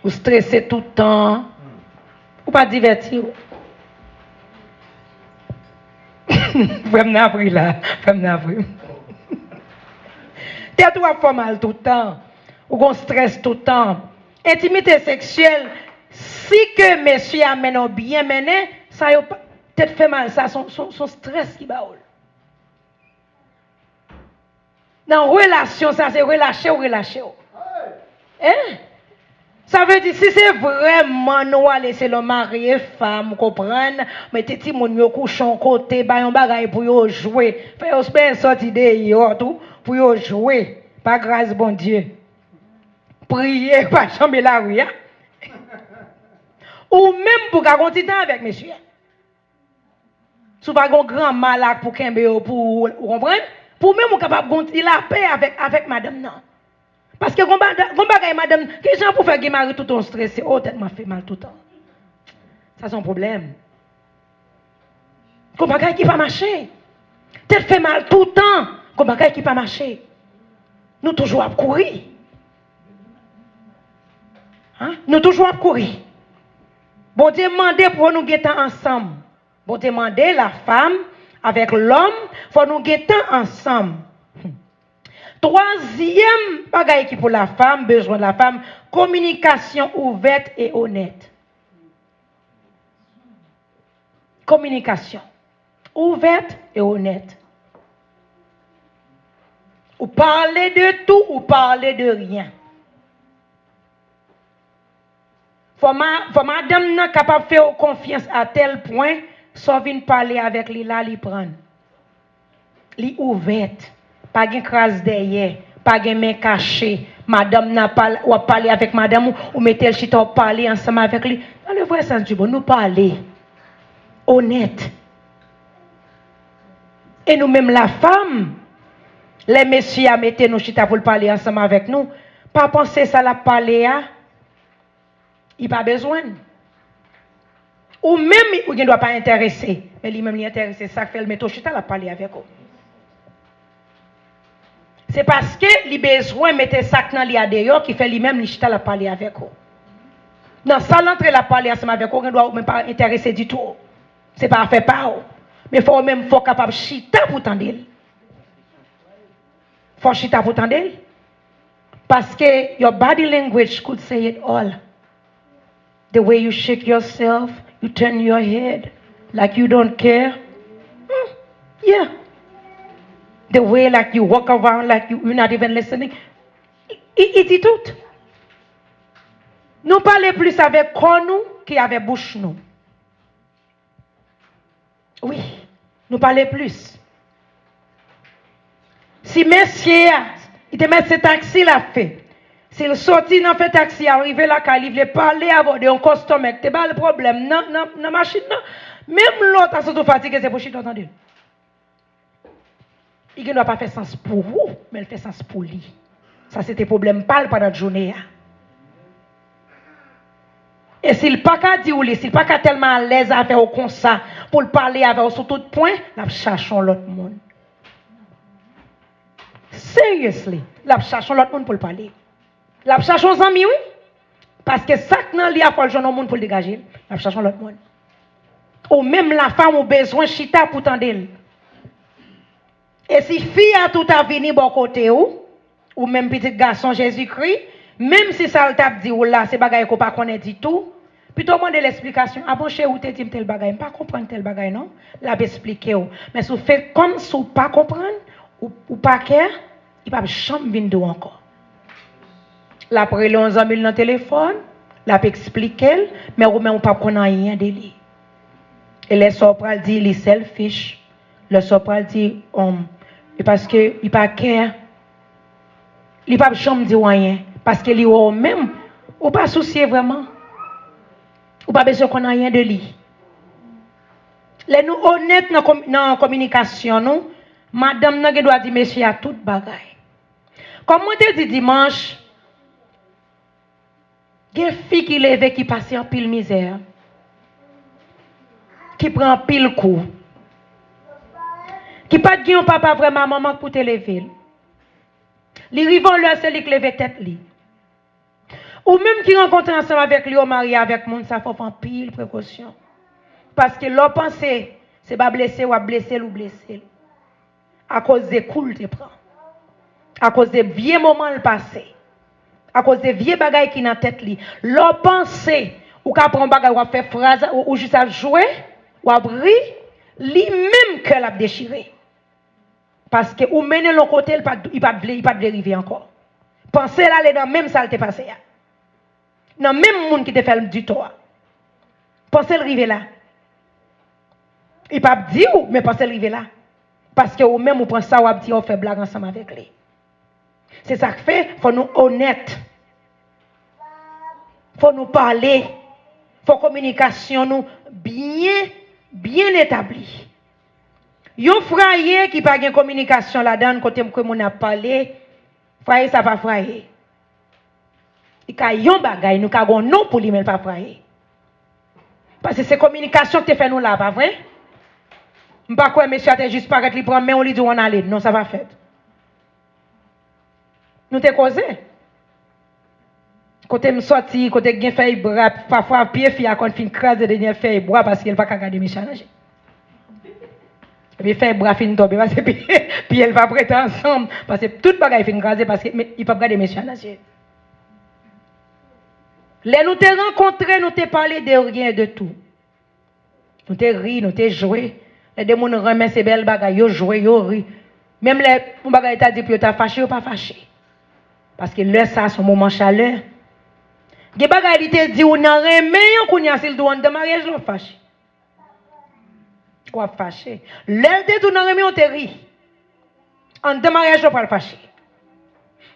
Ou strese tout tan. Ou pa divèti w. Frè m nan ap ri la. Frè m nan ap ri. Tèt ou ap fè w mal tout tan. Ou gon strès tout tan. Entimite seksyèl, si ke mesye a mennen w byen mennen, sa yo pa, tèt fè mal sa, se yon, se yon, se yon strès ki ba w l. Nan relasyon sa, se relache w, relache w. Hein? Sa vle di, si se vrèman nou ale selon mari e fam, konprann, mete timoun yo kouche yon kote, bay yon bagay pou yo jwe, fè yo byen sòti deyò tou, pou yo jwe, pa gras Bondye. Priye, pa janbe lari a. Ou menm pou ka gon ti tan avèk mesye a. Si w pa gen yon granma la pou kenbe yo pou ou, ou konprann? Pou menm ou kapab gen yon ti lapè avèk, avèk madanm nan. Paske gon bagay, gon bagay madanm, kijan pou fè gen mari toutan w strese? O, tèt mwen ap fè mal toutan. Sa se yon pwoblèm. Gon bagay ki pa mache. Tèt fè mal toutan. Gon bagay ki pa mache. Nou toujou ap kouri. Hein? Nou toujou ap kouri. Bondye mande pou nou gen tan ansanm. Bondye mande lafam avèk lòm, fò nou gen tan ansanm. Twazyèm bagay ki pou lafam, bezwen lafam, kominikasyon ouvèt e onèt. Kominikasyon ouvèt e onèt. Ou pale de tou, ou pale de ryen. Fò, ma, fò madanm nan kapab fè w konfyans a tèl pwen, sa w vin pale avèk li la, li pran. Li ouvèt. Pa gen kraz dèyè. Pa gen men kache. Madanm nan pale, w ap pale avèk madanm ou, ou mete l chita, w ap pale ansanm avèk li. Dans le vrai sens du mot, nou pale. Onèt. E nou menm lafam, lè mesye a mete nou chita pou l pale ansanm avèk nou, pa panse sa l ap pale a, li pa bezwen n. Ou menm, ou gen dwa pa enterese, men li menm li enterese, sa k fè l mete w chita, l ap pale avèk ou. Se paske li bezwen mete sa k nan li a deyò ki fè li menm li chita, l ap pale avèk ou. Nan sal antre, l ap pale ansanm avèk ou, ou gen dwa ou menm pa enterese ditou. Se pa afè pa w. Men fò ou menm, fò w kapab chita pou tande l. Fò w chita pou tande l. Paske your body language could say it all. The way you shake yourself, you turn your head like you don't care. Hmm, yeah. The way, like, you walk around like you, you're not even listening. Li, li di tout. Nou pale plis avèk kò nou ke avèk bouch nou. Wi, nou pale plis. Si mesye a, li te mèt se taksi l ap fè. Si l soti nan fè taksi a, rive lakay, li vle pale avè w de yon kòstòmè k te ba l pwoblèm nan, nan, nan machin nan, menm lè w ta santi w fatige, se pou chita w tande l. Li gen dwa pa fè sans pou ou, men l fè sans pou li. Sa se te pwoblèm pa l pandan jounen an. E si l pa ka di w li, si l pa ka tèlman alèz avè w konsa pou l pale avè w sou tout pwen, l ap chache yon lòt moun. Seriously, l ap chache yon lòt moun pou l pale. L ap chache yon zanmi, wi. Paske sa k nan li a, fò l jwenn yon moun pou l degaje l. L ap chache yon lòt moun. Ou menm lafam ou bezwen chita pou tande l. E si fi a tou ta vini bò kote w, ou menm pitit gason Jezikri, menm si sa l t ap di w la se bagay ke w pa konnen ditou, pito w mande l esplikasyon. A bon, cheri, ou te di m tèl bagay, m pa konprann tèl bagay non. L ap esplike w. Men si w fè kòmsi w pa konprann, ou, ou pa kè, li p ap janm vin di w ankò. L ap rele yon zanmi l nan telefòn, l ap eksplike l, men ou menm ou p ap konn anyen de li. E lè sa w pral di li selfish, lè sa w pral di, um, e paske li pa kè, li p ap janm di w anyen, paske li wè w menm, ou pa sousye vrèman. Ou pa bezwen konn anyen de li. Lè nou onèt nan komi-, nan kominikasyon nou, madanm nan gen dwa di mesye a tout bagay. Kòm mwen te di dimanch, gen fi ki leve ki pase anpil mizè, ki pran anpil kou, ki pa t gen yon papa vrèman, manman pou te leve l. Li rive yon lè, se li k leve tèt li. Ou menm ki rankontre ansanm avèk li, ou marye avèk moun sa, fò w fè anpil prekosyon. Paske lè w panse se pa blese w ap blese l, ou blese l. Akoz de kou l te pran. Akoz de vye moman l pase. Akoz de vye bagay ki nan tèt li. Lè w panse ou ka pran yon bagay, w ap fè fraz, ou, ou jis ap jwe, w ap ri, li menm kè l ap dechire. Paske ou mennen l yon kote, li pa t, li pa t vle, li pa t vle rive ankò. Panse l ale nan menm sa l te pase a. Nan menm moun ki te fè l di tò a. Panse l rive la. Li p ap di w, men panse l rive la. Paske ou menm ou pran sa w ap di a, w fè blag ansanm avèk li. Se sa k fè, fò nou onèt. Fò nou pale. Fò kominikasyon nou byen, byen etabli. Yon fraye ki pa gen kominikasyon ladan l, kote ke moun ap pale, fraye sa pa fraye. Li ka yon bagay, nou ka gen yon non pou li, men l pa fraye. Paske se kominikasyon ki te fè nou la, pa vre? M pa kwè mesye a te jis parèt, li pran men w, li di w ann ale. Non, sa pa fèt. Nou te koze. Kote m sòti, kote k gen fèy bwa, pafwa pye fi a konn fin kraze dènye fèy bwa paske l pa ka gade mesye a nan je. Epi fèy bwa fin tonbe, paske pye, pye l p ap rete ansanm, paske tout bagay fin kraze, paske li p ap gade mesye a nan je. Lè nou te rankontre, nou te pale de rien de tout. Nou te ri, nou te jwe. Lè de moun renmen se bèl bagay, yo jwe, yo ri. Menm lè yon bagay ta di pou yo ta fache, yo pa fache. Paske lè sa a se yon moman chalè. Gen bagay li te di w nan renmen an, kounye a si l di w anndan maryaj la, w ap fache. W ap fache. Lè l te di w nan renmen an, w te ri. Anndan maryaj la, w pral fache.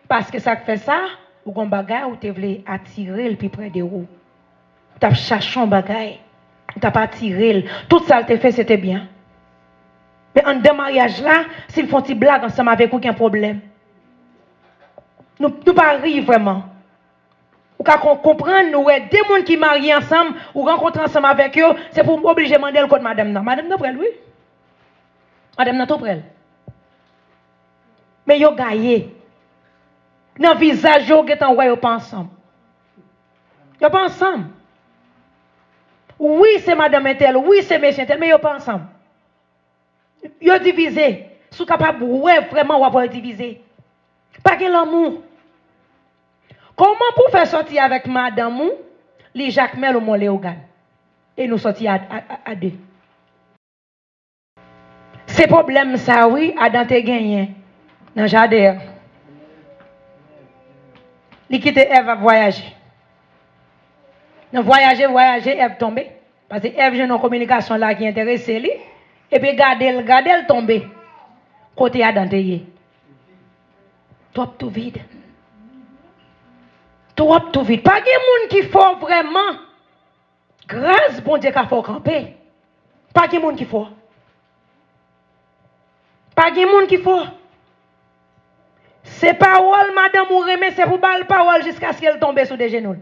Paske sa k fè sa, ou gon bagay, ou te vle atire l pi pre de ou. Ou t ap chache yon bagay. Ou t ap atire l. Tout sa l te fè, se te byen. Men anndan maryaj la, si l fè yon ti blag ansanm avèk ou, gen pwoblèm. Nou, nou pa ri vrèman. Ou ka kon-, konprann, ou wè de moun ki marye ansanm, ou rankontre ansanm avèk yo, se pou w oblije mande l kot madanm nan. Madanm nan prè l, wi. Madanm nan tou prè l. Men yo gaye. Nan vizaj yo, ou gentan wè yo pa ansanm. Yo pa ansanm. Wi, se madanm entèl, wi, se mesye entèl, men yo pa ansanm. Yo divize. Si w kapab wè vrèman, w ap wè yo divize. Pa gen lanmou. Kòman pou w fè sòti avèk madanm ou, li Jakmèl ou Mont Leyogàn? E nou sòti a, a, a, a de. Se pwoblèm sa wi Adan te genyen nan jaden an. Li kite Èv ap vwayaje. Nan vwayaje, vwayaje, Èv tonbe. Paske Èv jwenn yon kominikasyon la ki enterese li. Epi gade l, gade l tonbe. Kote Adan te ye? Twòp tou vid. Twòp tou vid. Pa gen moun ki fò vrèman. Gras Bondye ka fè w kanpe. Pa gen moun ki fò. Pa gen moun ki fò. Se pawòl madanm ou renmen, se pou ba l pawòl jiskaske l tonbe sou de jenou l.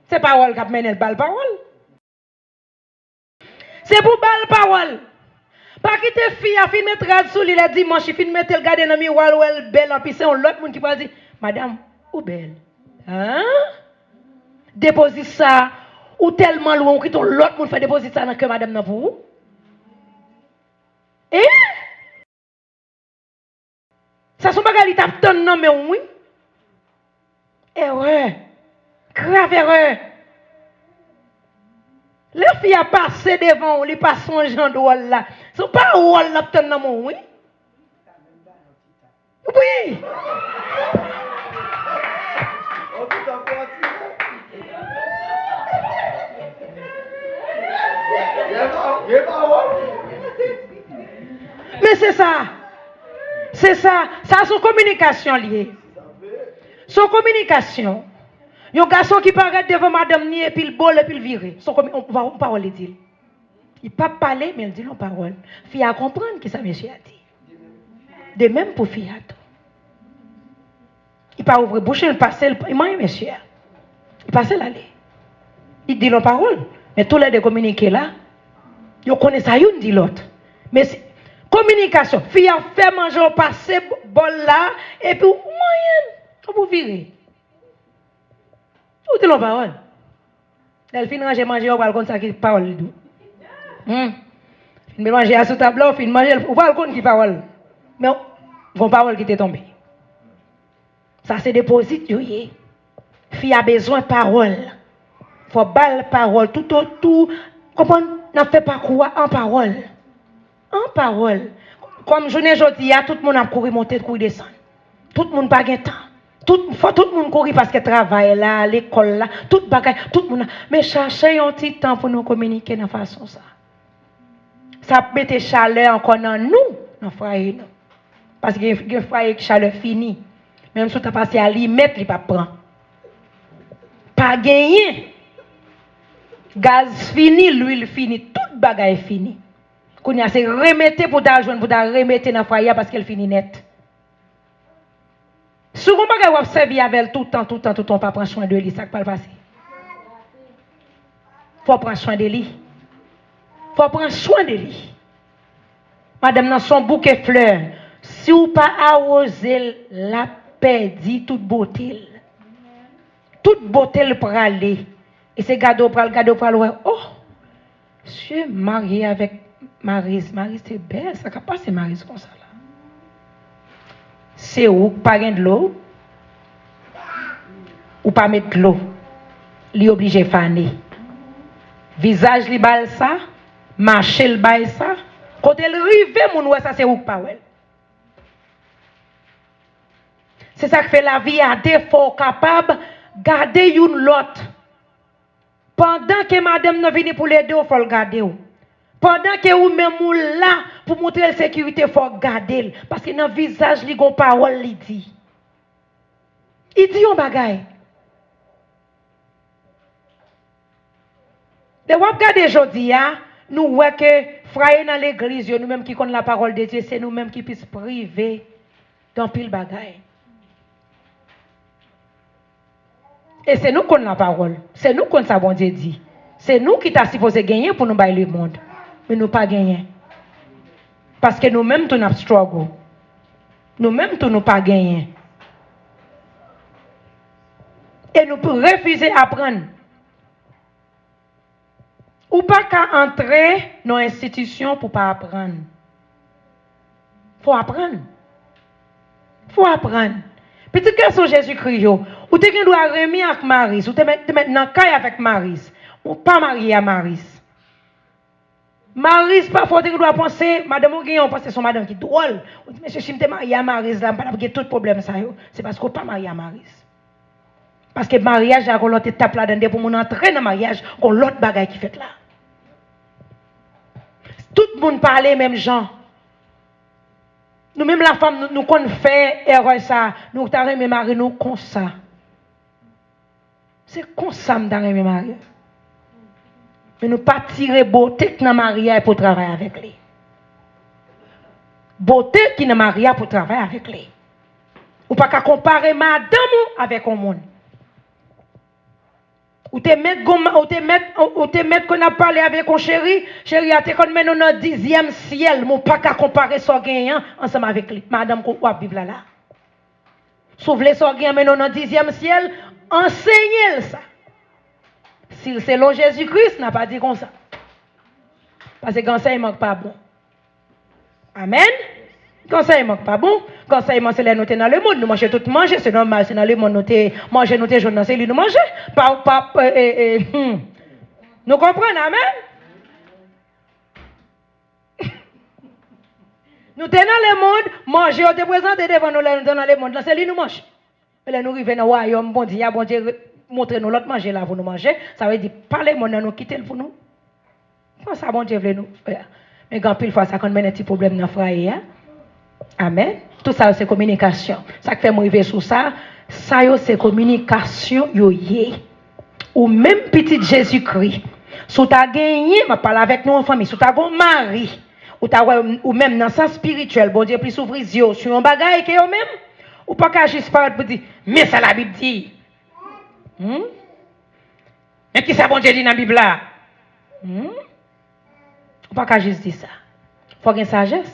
Se pawòl k ap mennen l ba l pawòl. Se pou ba l pawòl. Pa kite fi a fin met rad sou li lè dimanch, li fin mete l gade nan miwa, l wè l bèl anpil. Se yon lòt moun ki pral di, "Madanm, ou bèl." Hein? Depozit sa, ou tèlman lwen, ou kite yon lòt moun fè depozit sa nan kè madanm nan pou ou? Hein? Sa se yon bagay li t ap tann nan men w, wi. Erè. Grav erè. Lè fi a pase devan w, li pase yon jan dwòl la. Se yon pawòl l ap tann nan men w, wi. Wi. Men se sa. Se sa. Sa se yon kominikasyon li ye. Se yon kominikasyon. Yon gason ki parèt devan madanm ni epi l bo l epi l vire. Se yon komi-, yon pa-, yon pawòl li di l. Li p ap pale, men l di l yon pawòl. Fi a konprann kisa mesye a di. De menm pou fi a tou. Li pa ouvri bouch li, li pase l, li manyen mesye a. Li pase l ale. Li di l yon pawòl, men toulède kominike la, yo konnen sa youn di lòt. Men si, kominikasyon, fi a fè manje, w pase bòl la, epi w manyen l, epi w vire. Ou di l yon pawòl. Lè l fin ranje manje a, ou pral konn sa ki pawòl li di w. Hmm. Fin met manje a sou tab la, ou fin manje l, ou pral konn ki pawòl. Men, gon pawòl ki te tonbe. Sa se depozit yo ye. Fi a bezwen pawòl. Fò ba l pawòl toutotou. Konprann? N ap fè pakou a an pawòl. An pawòl. Kòm jounen jodi a, tout moun ap kouri monte, kouri desann. Tout moun pa gen tan. Tout, fò tout moun kouri paske travay la, lekòl la, tout bagay, tout moun la. Men chache yon ti tan pou nou kominike nan fason sa. Sa ap mete chalè ankò nan nou, nan fwaye nou. Paske gen, gen fwaye ki chalè fini. Menm si w ta pase alimèt, li p ap pran. Pa genyen. Gaz fini, lwil fini, tout bagay fini. Kounye a se remete pou w ta jwenn, pou w ta remete nan fwaye a paske l fini nèt. Si w gon bagay w ap sèvi avè l toutan, toutan, toutan, w pa pran swen de li, sa k pral pase? Fò w pran swen de li. Fò w pran swen de li. Madanm nan se yon bouke flè. Si w pa awoze l, l ap pèdi tout bote l. Tout bote l prale. E se gade w pral gade, w pral wè, oh! Mesye marye avèk Mariz. Mariz te bèl, sa k ap pase Mariz konsa la? Se ou k pa gen dlo, ou pa met dlo. Li oblije fane. Vizaj li ba l sa, mache l bay sa. Kote l rive, moun wè sa, se ou k pa wè l. Se sa k fè lavi a de, fò w kapab gade youn lòt. Pandan ke madanm nan vini pou l ede w, fò l gade w. Pandan ke ou menm ou la pou montre l sekirite, fò w gade l. Paske nan vizaj li gon pawòl li di. Li di yon bagay. Lè w ap gade jodi a, nou wè ke fraye nan legliz yo, nou menm ki konn lapawòl de Dye, se nou menm ki plis prive de anpil bagay. E se nou k konn lapawòl. Se nou k konn sa Bondye di. Se nou ki ta sipoze genyen pou nou bay lemonn. Men nou pa genyen. Paske nou menm tou n ap struggle. Nou menm tou nou pa genyen. E nou refize aprann. Ou pa ka antre nan yon enstitisyon pou pa aprann. Fò aprann. Fò aprann. Pitit gason Jezikri yo, ou te gen dwa renmen ak Mariz, ou te mèt, te mèt nan kay avèk Mariz. Ou pa marye a Mariz. Mariz, pafwa, ou te gen dwa panse, madanm ou genyen, ou panse se yon madanm ki dwòl. Ou di, mesye, si m te marye a Mariz la, m pa t ap gen tout pwoblèm sa yo. Se paske ou pa marye a Mariz. Paske maryaj la gon lòt etap ladan l. Depi yon moun antre nan maryaj, gon lòt bagay ki fèt la. Tout moun pa ale menm jan. Nou menm lafanm, nou, nou konn fè erè sa. Nou ta renmen mari nou konsa. Se konsa m ta renmen mari m. Men nou pa tire bote k nan mari a pou travay avèk li. Bote ki nan mari a pou travay avèk li. Ou pa ka konpare madanm ou avèk yon moun. Ou te mèt gon, ou te mèt, ou te mèt konn ap pale avèk yon cheri, cheri a te konn mennen w nan dizyèm syèl, men w pa ka konpare sa w genyen an ansanm avèk li, madanm ke w ap viv la la. Si w vle sa w genyen mennen w nan dizyèm syèl, ansenye l sa. Si l selon Jezikri, n a pa di konsa. Paske gen ansèyman k pa bon. Amèn. Gen ansèyman k pa bon. Gen ansèyman se lè nou te nan lemonn, nou manje tout manje, se nòmal, se nan lemonn nou te manje, nou te jwenn nan, se li nou manje. Pa, pa, e, e, e, hmm. Nou konprann, amèn? Nou te nan lemonn, manje yo te prezante devan nou lè nou te nan lemonn lan, se li nou manje. Men lè nou rive nan wayòm Bondye a, Bondye re- montre nou lòt manje la pou nou manje. Sa vle di, pa lemonn nan, nou kite l pou nou. Konsa Bondye vle nou fè. Men gen anpil fwa, sa konn mennen ti pwoblèm nan fwaye a. Amèn. Tout sa yo se kominikasyon. Sa k fè m rive sou sa, sa yo se kominikasyon yo ye. Ou menm pitit Jezikri, si w ta genyen, m ap pale avèk nou an fanmi, si w ta gen yon mari, ou ta wè ou menm nan sans espirityèl, Bondye plis ouvri zye w sou yon bagay ke yo menm, ou pa ka jis parèt pou di, men sa Labib di. Hmm? Men kisa Bondye di nan Bib la? Hmm? Ou pa ka jis di sa. Fò gen sajès.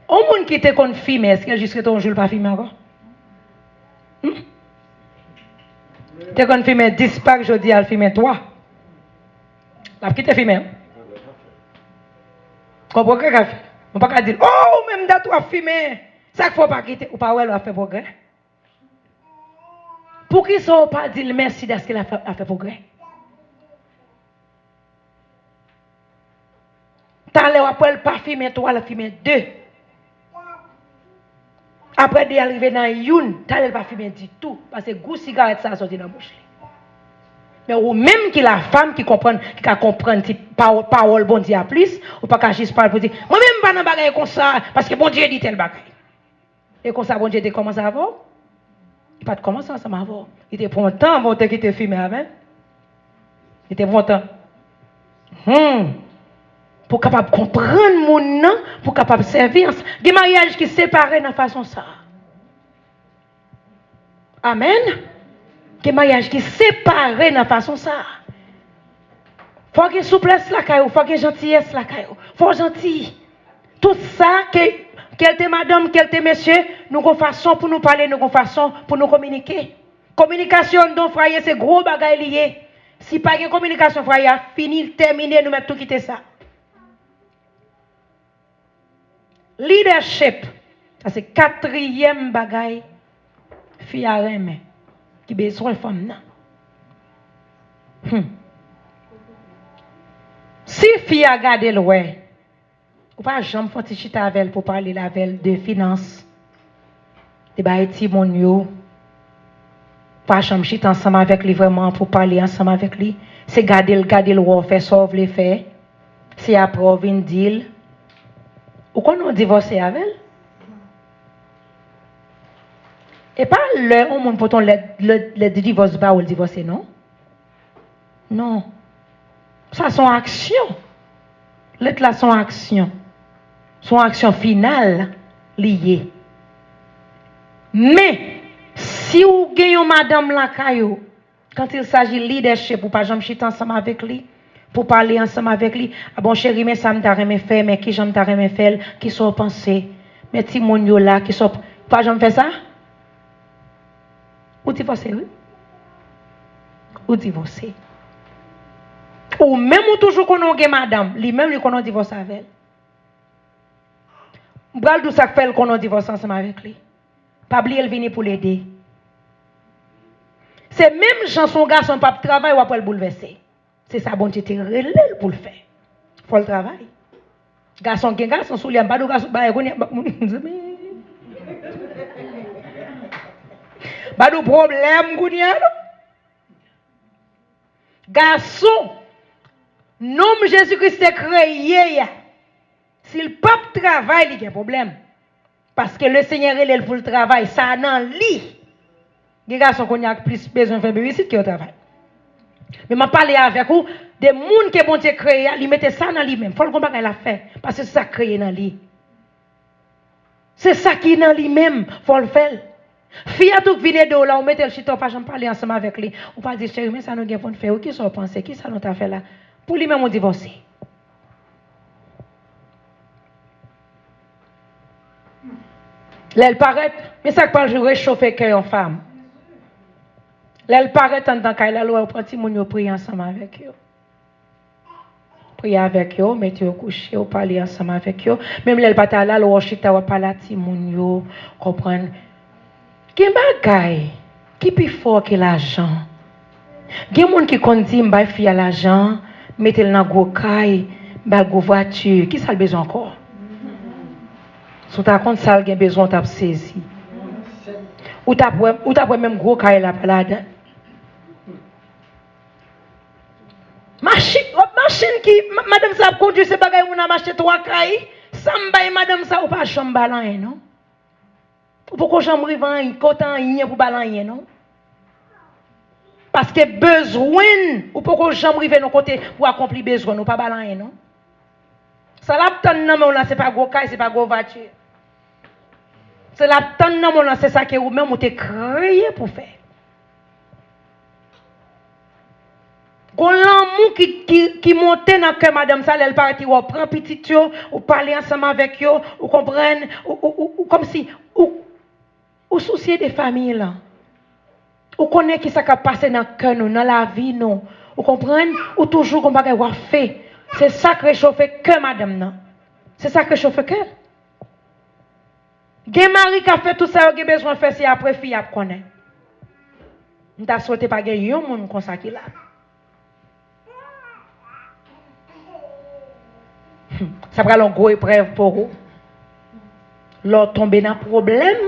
Yon moun ki te konn fimen, èske l jis rete yon jou l pa fimen ankò? Hmm? Te konn fimen dis pak, jodi a l fimen twa. L ap kite fimen. Gon pwogrè k ap fèt. Ou pa ka di l, oh, ou menm dat w ap fimen. Sa k fè w pa kite? Ou pa wè l ap fè pwogrè? Poukisa w pa di l mèsi dèske l ap fè, ap fè pwogrè? Talè w ap wè l pa fimen twa, l ap fimen de. Apre de a l rive nan youn, talè l pa fimen ditou, paske gou sigarèt sa a soti nan bouch li. Men ou menm ki lafanm, ki konprann, ki ka konprann ti paw- pawòl Bondye a plis, ou pa ka jis pale pou di, mwen menm m pa nan bagay konsa, paske Bondye di tèl bagay. E konsa Bondye te kòmanse avè w? Li pa t kòmanse ansanm avè w. Li te pran tan anvan w te kite fimen, amèn. Li te pran tan. Hmm. Pou w kapab konprann moun nan, pou w kapab sèvi ansanm. Gen maryaj ki separe nan fason sa a. Amèn. Gen maryaj ki separe nan fason sa a. Fò gen souplès lakay ou, fò gen jantiyès lakay ou. Fò w janti. Tout sa, ke, ke l te madanm, ke l te mesye, nou gon fason pou nou pale, nou gon fason pou nou kominike. Kominikasyon anndan yon fwaye se gwo bagay li ye. Si pa gen kominikasyon, fwaye a fini, l tèmine, nou mèt tou kite sa. Leadership, sa se katriyèm bagay fi a renmen, ki bezwen fanm nan. Hmm. Si fi a gade l wè, ou pa janm fè yon ti chita avè l pou pale l avè l de finans, de bagay timoun yo, pa janm chita ansanm avèk li vrèman pou pale ansanm avèk li. Se gade l, gade l wè w fè sa w vle fè. Se apre w vin di l. Ou konnen w divòse avè l? E pa lè yon moun pote yon lèt, lèt, lèt de divòs ba ou, l divòse, non. Non. Sa se yon aksyon. Lèt la se yon aksyon. Se yon aksyon final li ye. Men, si w gen yon madanm lakay ou, quand il s'agit leadership, ou pa janm chita ansanm avèk li, pou pale ansanm avèk li, "A bon, cheri, men sa m ta renmen fè, men kijan m ta renmen fè l, kisa w panse? Men timoun yo la, kisa w p-," ou pa janm fè sa? Ou divòse, wi. Ou divòse. Ou menm ou toujou konnen w gen madanm, li menm li konnen w divòse avè l. M pral di w sa k fè l konnen w divòse ansanm avèk li. Pa bliye l vini pou l ede. Se menm jan si yon gason p ap travay, w ap wè l boulvèse. Se sa Bondye te rele l pou l fè. Fò l travay. Gason gen gason sou li a, m pa di w gason bagay kounye a, ba-, mezanmi. Pa di w pwoblèm kounye a, non. Gason, nonm Jezi Kris te kreye a, si l p ap travay, li gen pwoblèm. Paske Lesenyè rele l pou l travay, sa nan li. Gen gason kounye a k plis bezwen fè bebisit ke yo travay. Men m ap pale avèk ou de moun ke Bondye kreye a, li mete sa nan li menm. Fò l gon bagay l ap fè, paske se sa k kreye nan li. Se sa ki nan li menm, fò l fè l. Fi a tou k vin ede w la, ou mete l chita, ou pa janm pale ansanm avèk li. Ou pa di, "Cheri, men sa nou gen pou n fè, wi, kisa w panse? Kisa nou ta fè la?" Pou li menm, ou divòse. Lè l parèt, men sa k pral rechofe kè yon fanm. Lè l parèt anndan kay la, l wè ou pran timoun yo, priye ansanm avèk yo. Priye avèk yo, mete yo kouche, ou pale ansanm avèk yo. Menm lè l pa ta la, l wè w chita, w ap pale a timoun yo, konprann. Gen bagay ki pi fò ke lajan. Gen moun ki konn di, "M bay fi a lajan, mete l nan gwo kay, m ba l gwo vwati, kisa l bezwen ankò?" Si w ta konn sa l gen bezwen, w t ap sezi. Ou t ap wè, ou t ap wè menm gwo kay la pa ladan. Machin, w ap machin ki, ma-, madanm sa ap kondui, se bagay moun ap achte twa kay. Sa m bay madanm sa, ou pa janm ba l anyen, non. Ou poko janm rive anyen, kote anyen pou ba l anyen, non. Paske bezwen, ou poko janm rive nan kote pou akonpli bezwen, ou pa ba l anyen, non. Sa l ap tann nan men w lan, se pa gwo kay, se pa gwo vwati. Se l ap tann nan men w lan, se sa ke ou menm ou te kreye pou fè. Gon lanmou ki, ki, ki monte nan kè madanm sa, lè l parèt, li wè w pran pitit yo, ou pale ansanm avèk yo, ou konprann, ou, ou, ou, ou kòmsi, ou, ou sousye de fanmi lan. Ou konnen ki sa k ap pase nan kè nou, nan lavi nou. Ou konprann? Ou toujou gon bagay w ap fè. Se sa k rechofe kè madanm nan. Se sa k rechofe kè l. Gen mari k ap fè tout sa yo gen bezwen fè, se apre fi a ap konnen. M ta swete pa gen yon moun konsa ki la. Hmm, sa pral yon gwo eprèv pou ou. Lè w tonbe nan pwoblèm,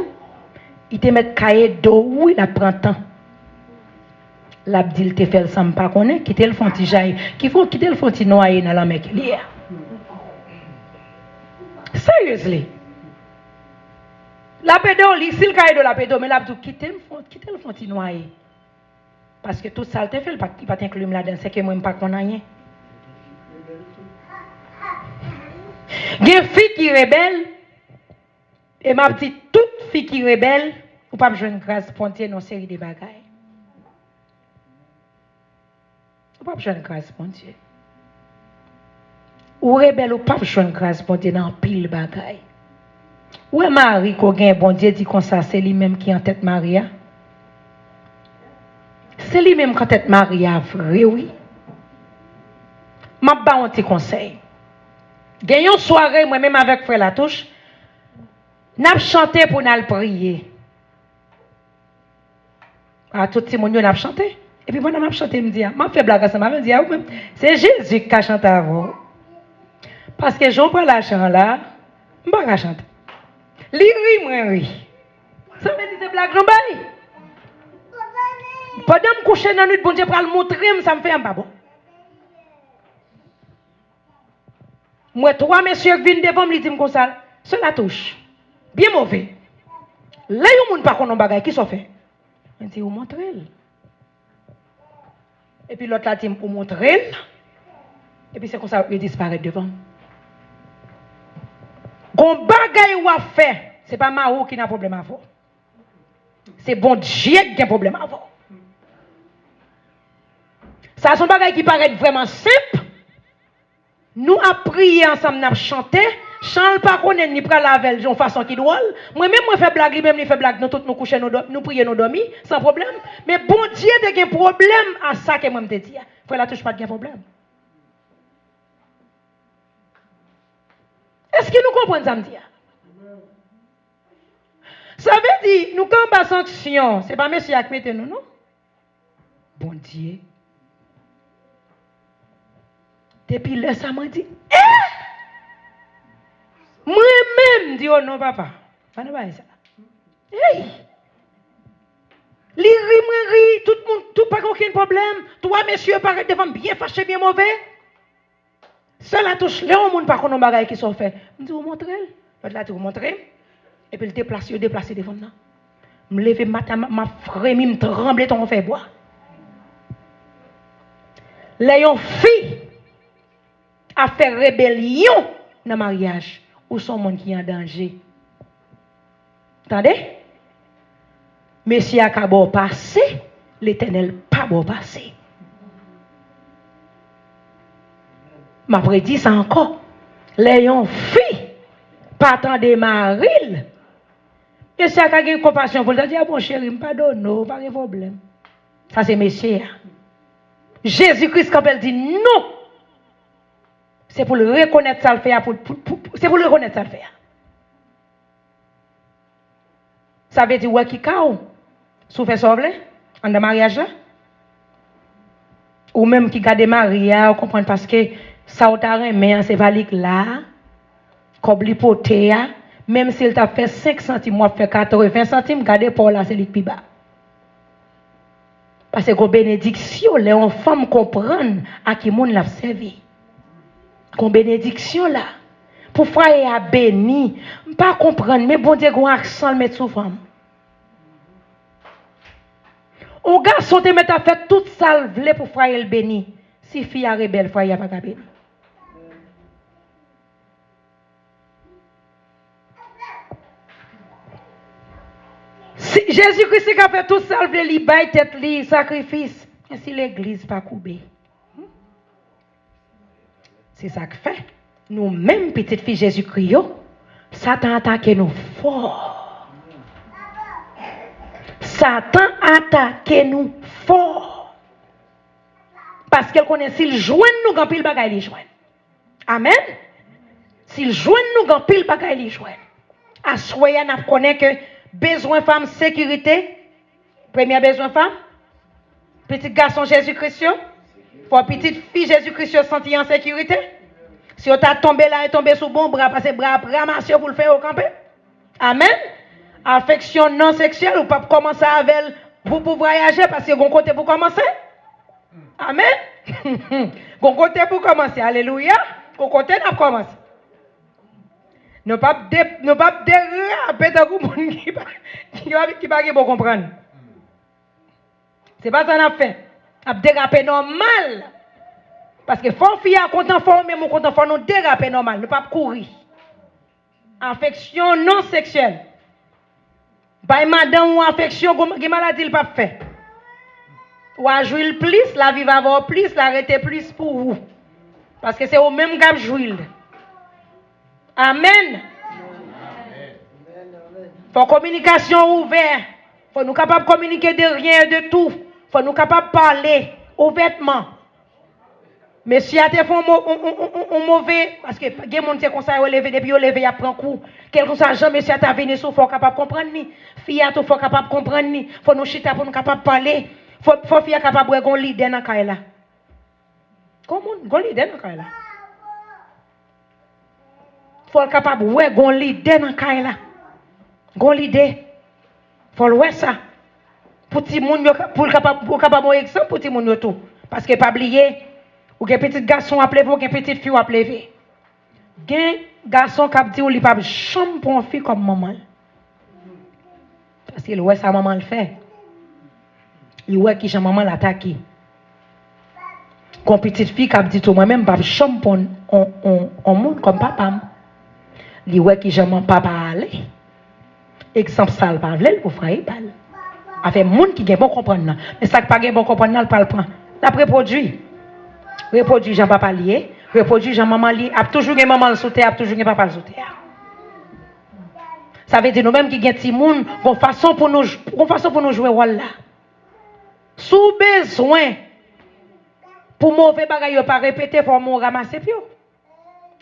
li te mèt ka ede w, wi, l ap pran tan. L ap di l te fè l san m pa konnen, kite l fè yon ti jayi, ki fè, kite l fè yon ti nwaye nan lanmè ke l ye a. Seriously. L ap ede w, li, si l ka ede w, l ap ede w, men l ap di w, kite m fè, kite l fè yon ti nwaye. Paske tout sa l te fè, li pa t, li pa t enkli m ladan l, sèke mwen m pa konn anyen. Gen fi ki rebèl, e m ap di tout fi ki rebèl, Ou p ap jwenn gras Bondye nan yon seri de bagay. Ou p ap jwenn gras Bondye. Ou rebèl, ou p ap jwenn gras Bondye nan anpil bagay. Ou wè mari ke w gen, Bondye di konsa, se li menm ki antèt mari a. Se li menm ki antèt mari a vre, wi. M ap ba w yon ti konsèy. Gen yon sware, mwen menm avèk frè Latouch, n ap chante pou n al priye. A tout timoun yo, n ap chante. Epi pandan m ap chante, m di, a, m ap fè blag ansanm avè l, m di, a, ou menm, se Jezi ki ka chante avè w. Paske jan w pral achte an la, m pa ka chante. Li ri, mwen ri. Sa vle di se blag nou bay. Pandan m kouche nan nwit, Bondye pral montre m sa m fè a m pa bon. M wè twa mesye k vin devan m, li di m konsa, sè Latouch, byen move. Lè yon moun pa konn yon bagay, kisa w fè? Mwen di, ou montre l. Epi lòt la di m, ou montre l. Epi se konsa yo disparèt devan m. Gon bagay w ap fè, se pa mari w ki nan pwoblèm avè w. Se Bondye k gen pwoblèm avè w. Sa se yon bagay ki parèt vrèman senp. Nou ap priye ansanm, n ap chante. Chan l pa konnen, li pral avè l yon fason ki dwòl. Mwen menm, mwen fè blag, li menm, li fè blag. Nou tout, nou kouche, nou dò-, nou priye, nou dòmi, san pwoblèm. Men Bondye te gen pwoblèm a sa ke mwen m te di a. Frè Latouch pa t gen pwoblèm. Èske nou konprann sa m di a? Sa vle di, nou ka anba sanksyon. Se pa mesye a k mete nou, non. Bondye. Depi lè sa, mwen di, eh! Mwen menm, m di, o non, papa. Pa nan bagay sa. Hey! Li ri, mwen ri, tout moun, tout pa gen okenn pwoblèm. Twa mesye parèt devan m, byen fache, byen move. Sè Latouch, lè yon moun pa konn yon bagay, kisa w fè? M di, ou montre l. Lòt la di, ou montre m. Epi l deplase, yo deplase devan m nan. M leve maten, m, m ap fremi, m tranble tankou fèy bwa. Lè yon fi ap fè rebelyon nan maryaj, ou se yon moun ki an danje. Tande? Mesye a ka ba w pase, Letènèl pa ba w pase. M ap redi sa ankò. Lè yon fi pa tande mari l, mesye a ka gen konpasyon pou l, ta di, a bon, cheri, m padone w, pa gen pwoblèm. Sa se mesye a. Jezi Kris kanpe, l di, non! Se pou l rekonèt sa l fè a, pou, pou, pou, pou, se pou l rekonèt sa l fè a. Sa vle di, ou wè ki ka w, si w fè sa w vle, anndan maryaj la. Ou menm ki gade mari a, ou konprann paske sa w ta renmen an, se pa li k la. Kòb li pote a, menm si l ta fè senk santim, w ap fè katreven santim, gade pa w la, se li k pi ba. Paske gon benediksyon lè yon fanm konprann a ki moun l ap sèvi. Gon benediksyon la. Pou fwaye a beni. M pa konprann, men Bondye gon aksan l met sou fanm. Yon gason te mèt ap fè tout sa l vle pou fwaye l beni. Si fi a rebèl, fwaye a pa ka beni. Si Jezi Kris li ka fè tout sa l vle, li bay tèt li sakrifis. Men si legliz pa koube. Se sa k fè, nou menm pitit fi Jezikri yo, Satan atake nou fò. Satan atake nou fò. Paske l konnen si l jwenn nou, gen anpil bagay li jwenn. Amèn. Si l jwenn nou, gen anpil bagay li jwenn. Aswè a, n ap konnen ke bezwen fanm, sekirite. Premye bezwen fanm, pitit gason Jezi Kris yo. Fò pitit fi Jezi Kris yo santi an sekirite. Si yo ta tonbe la, yo tonbe sou bon bra, paske bra ap ranmase yo pou l fè yo kanpe. Amèn. Afeksyon non seksyèl, ou p ap kòmanse avè l pou, pou vwayaje, paske gon kote pou kòmanse. Amèn. Gon kote pou kòmanse. Alelouya. Gon kote n ap kòmanse. Nou p ap de-, nou p ap derape tankou moun ki pa, ki pa, ki pa gen bon konprann. Se pa sa n ap fè. N ap derape nòmal. Paske fò fi a kontan, fò ou menm ou kontan, fò nou derape nòmal. Nou p ap kouri. Afeksyon non seksyèl. Bay madanm ou afeksyon, gon- gen maladi l p ap fè. W a jwi l plis, l a viv avè w plis, l a rete plis pou ou. Paske se ou menm k ap jwi l. Amèn. Fò kominikasyon ouvè. Fò nou kapab kominike de rien et de tout. Fò nou kapab pale ouvètman. Mesye a te fè yon mo- yon- yon- yon- yon move, paske gen moun se konsa yo leve, depi yo leve, y ap pran kou. Kèlkeswa jan mesye a ta vini sou, fò w kapab konprann li. Fi a tou, fò w kapab konprann li. Fò nou chita pou nou kapab pale. Fò, fò fi a kapab wè gon lidè nan kay la. Gon moun, gon lidè nan kay la. Fò l kapab wè gon lidè nan kay la. Gon lidè. Fò l wè sa. Pou timoun yo, ka- pou l kapab, pou l kapab yon egzanp pou timoun yo tou. Paske pa bliye, ou gen pitit gason w ap leve, ou gen pitit fi w ap leve. Gen gason k ap di w li p ap janm pran yon fi kòm manman l. Paske l wè sa manman l fè. Li wè kijan manman l atake. Gon pitit fi k ap di tou, mwen menm, m p ap janm pran yon, yon, yon moun kòm papa m. Li wè kijan man papa a ale. Egzanp sa l pa vle l pou fraye ba l. Afè moun ki gen bon konprann nan. Men sa k pa gen bon konprann nan, l pral pran. L ap repwodui. Repwodui jan papa l ye. Repwodui jan manman l ye. Ap toujou gen manman l sou tè a, ap toujou gen papa l sou tè a. Sa vle di nou menm ki gen timoun, gon fason pou nou, j- gon fason pou nou jwe wòl la. Si w bezwen pou move bagay yo pa repete, fò w ranmase pye w.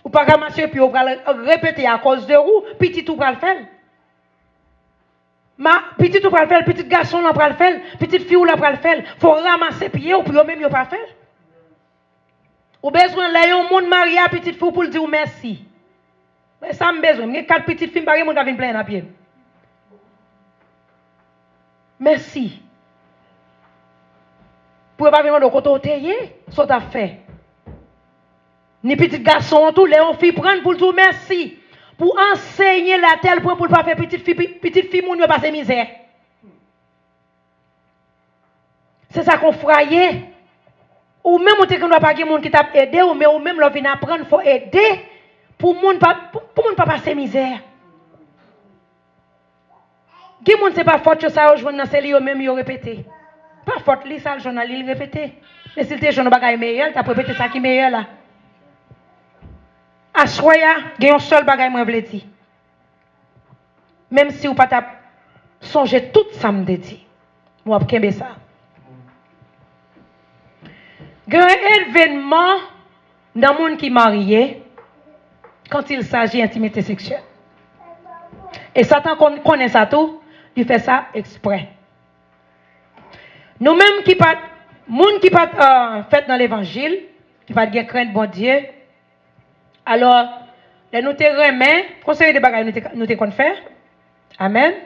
Ou pa ranmase pye w, ou pral repete akòz de ou, pitit ou pral fè l. Ma, pitit ou pral fè l, pitit gason w lan pral fè l, pitit fi w lan pral fè l. Fò w ranmase pye w pou yo menm yo pa fè l. Ou bezwen lè yon moun marye a pitit fi w pou l di w mèsi. Men sa m bezwen. M gen kat pitit fi m, pa gen moun ka vin plenyen nan pye m. Mèsi. Pou yo pa vin mande w kote w te ye, sa w t ap fè. Ni pitit gason an tou, lè yon fi pran l pou l di w mèsi. Pou ansenye l atèl pwen pou l pa fè pitit fi, pi- pitit fi moun yo pase mizè. Se sa k yon fraye. Ou menm ou te gendwa pa gen moun ki t ap ede w, men ou menm lè w vin aprann fò ede pou moun pa, pou, pou moun pa pase mizè. Gen moun se pa fòt yo sa yo jwenn nan se li yo menm yo repete. Pa fòt li sa l jwenn nan li l repete. Men si l te jwenn yon bagay meyè, l t ap repete sa ki meyè la. Aswè a, gen yon sèl bagay mwen vle di. Menm si w pa t ap sonje tout sa m te di, men w ap kenbe sa. Gen yon evènman nan moun ki marye quand il s'agit intimité sexuelle. E Satan konn- konnen sa tou, li fè sa eksprè. Nou menm ki pa t, moun ki pa t euh, fèt nan levanjil, ki pa t gen krent Bondye, alò, lè nou te renmen, gon seri de bagay nou te, nou te konn fè. Amèn.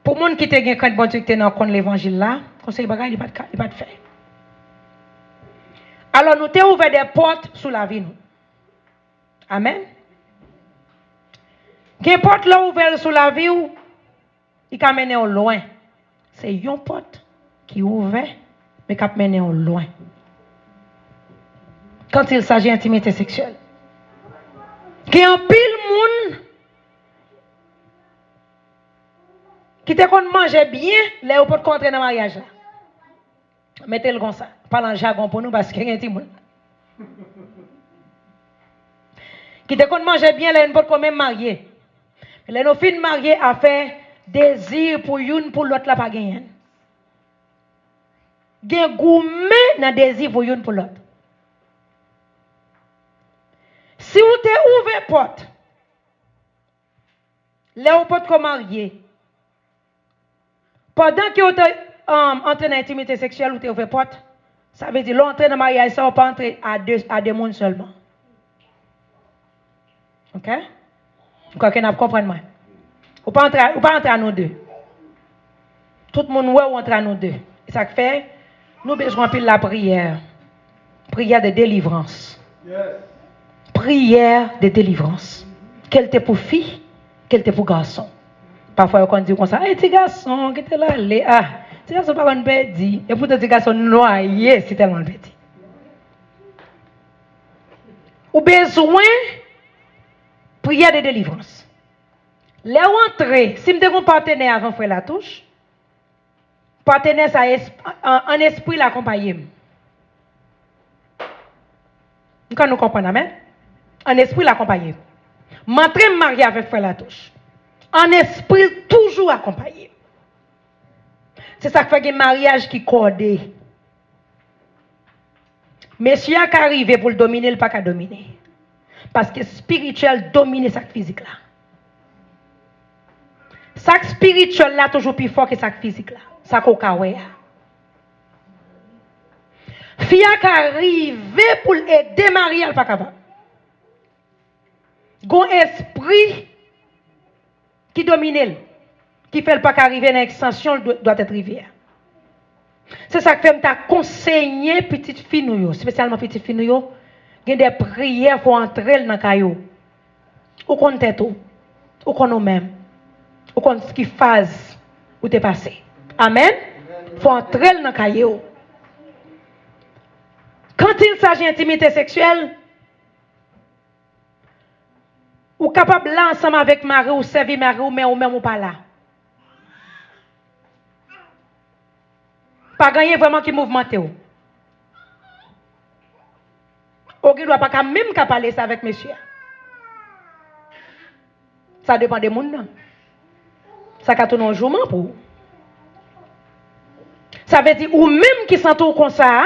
Pou moun ki te gen krent Bondye, ki te nan konn levanjil la, gon seri bagay li pa t ka- li pa t fè. Alò, nou te ouvè de pòt sou lavi nou. Amèn. Gen pòt lè w ouvè l sou lavi w, li ka mennen w lwen. Se yon pòt ki ouvè, men k ap mennen w lwen. Quand il s'agit intimité sexuelle. Gen anpil moun ki te konn manje byen lè yo potko antre nan maryaj la. Mete l konsa. Pale an jagon pou nou paske gen timoun. Ki te konn manje byen lè nou potko menm marye. Lè nou fin marye, afè dezi pou youn pou lòt la pa genyen. Gen goumen nan dezi pou youn pou lòt. Si w te ouvè pòt lè w potko marye, pandan ke w te um, antre nan entimite seksyèl, ou te ouvè pòt, sa vle di lè w antre nan maryaj sa, ou pa antre a de, a de moun sèlman. Oke? M kwè ke n ap konprann mwen. Ou pa antre, ou pa antre a nou de. Tout moun wè ou antre a nou de. E sa k fè nou bezwen anpil lapriyè. Priyè de delivrans. Priyè de delivrans. Ke l te pou fi, ke l te pou gason. Pafwa yo konn di w konsa, "Ey, ti gason, kite l ale. Ah, ti gason pa konn pèdi." Epoutan ti gason nwaye si tèlman l pèdi. Ou bezwen priyè de delivrans. Lè w antre, si m te gen yon patenè avan frè Latouch, patenè sa es- an, an espri l akonpaye m. M kwè nou konprann, amèn? An espri l akonpaye m. M antre m marye avèk frè Latouch. An espri l toujou akonpaye m. Se sa k fè gen maryaj ki kòde. Mesye a ka rive pou l domine, l pa ka domine. Paske espirityèl domine sa k fizik la. Sa k espirityèl la toujou pi fò ke sa k fizik la. Sa ke w ka wè a. Fi a ka rive pou l ede mari a, l pa kapab. Gon espri ki domine l, ki fè l pa ka rive nan ekstansyon l dwe- dwa tèt rive a. Se sa k fè m ta konseye pitit fi nou yo, espesyalman pitit fi nou yo, gen de priyè fò antre l nan kay ou. Ou konn tèt ou, ou konn ou menm, ou konn ki faz ou te pase. Amèn? Fò antre l nan kay ou. Quand il s'agit entimite seksyèl, ou kapab la ansanm avèk mari w, sèvi mari w, men ou menm ou pa la. Pa gen anyen vrèman ki mouvmante w. Ou gen dwa pa ka menm ka pale sa avèk mesye a. Sa depann de moun nan. Sa ka tounen yon jouman pou ou. Sa vle di ou menm ki santi w konsa a,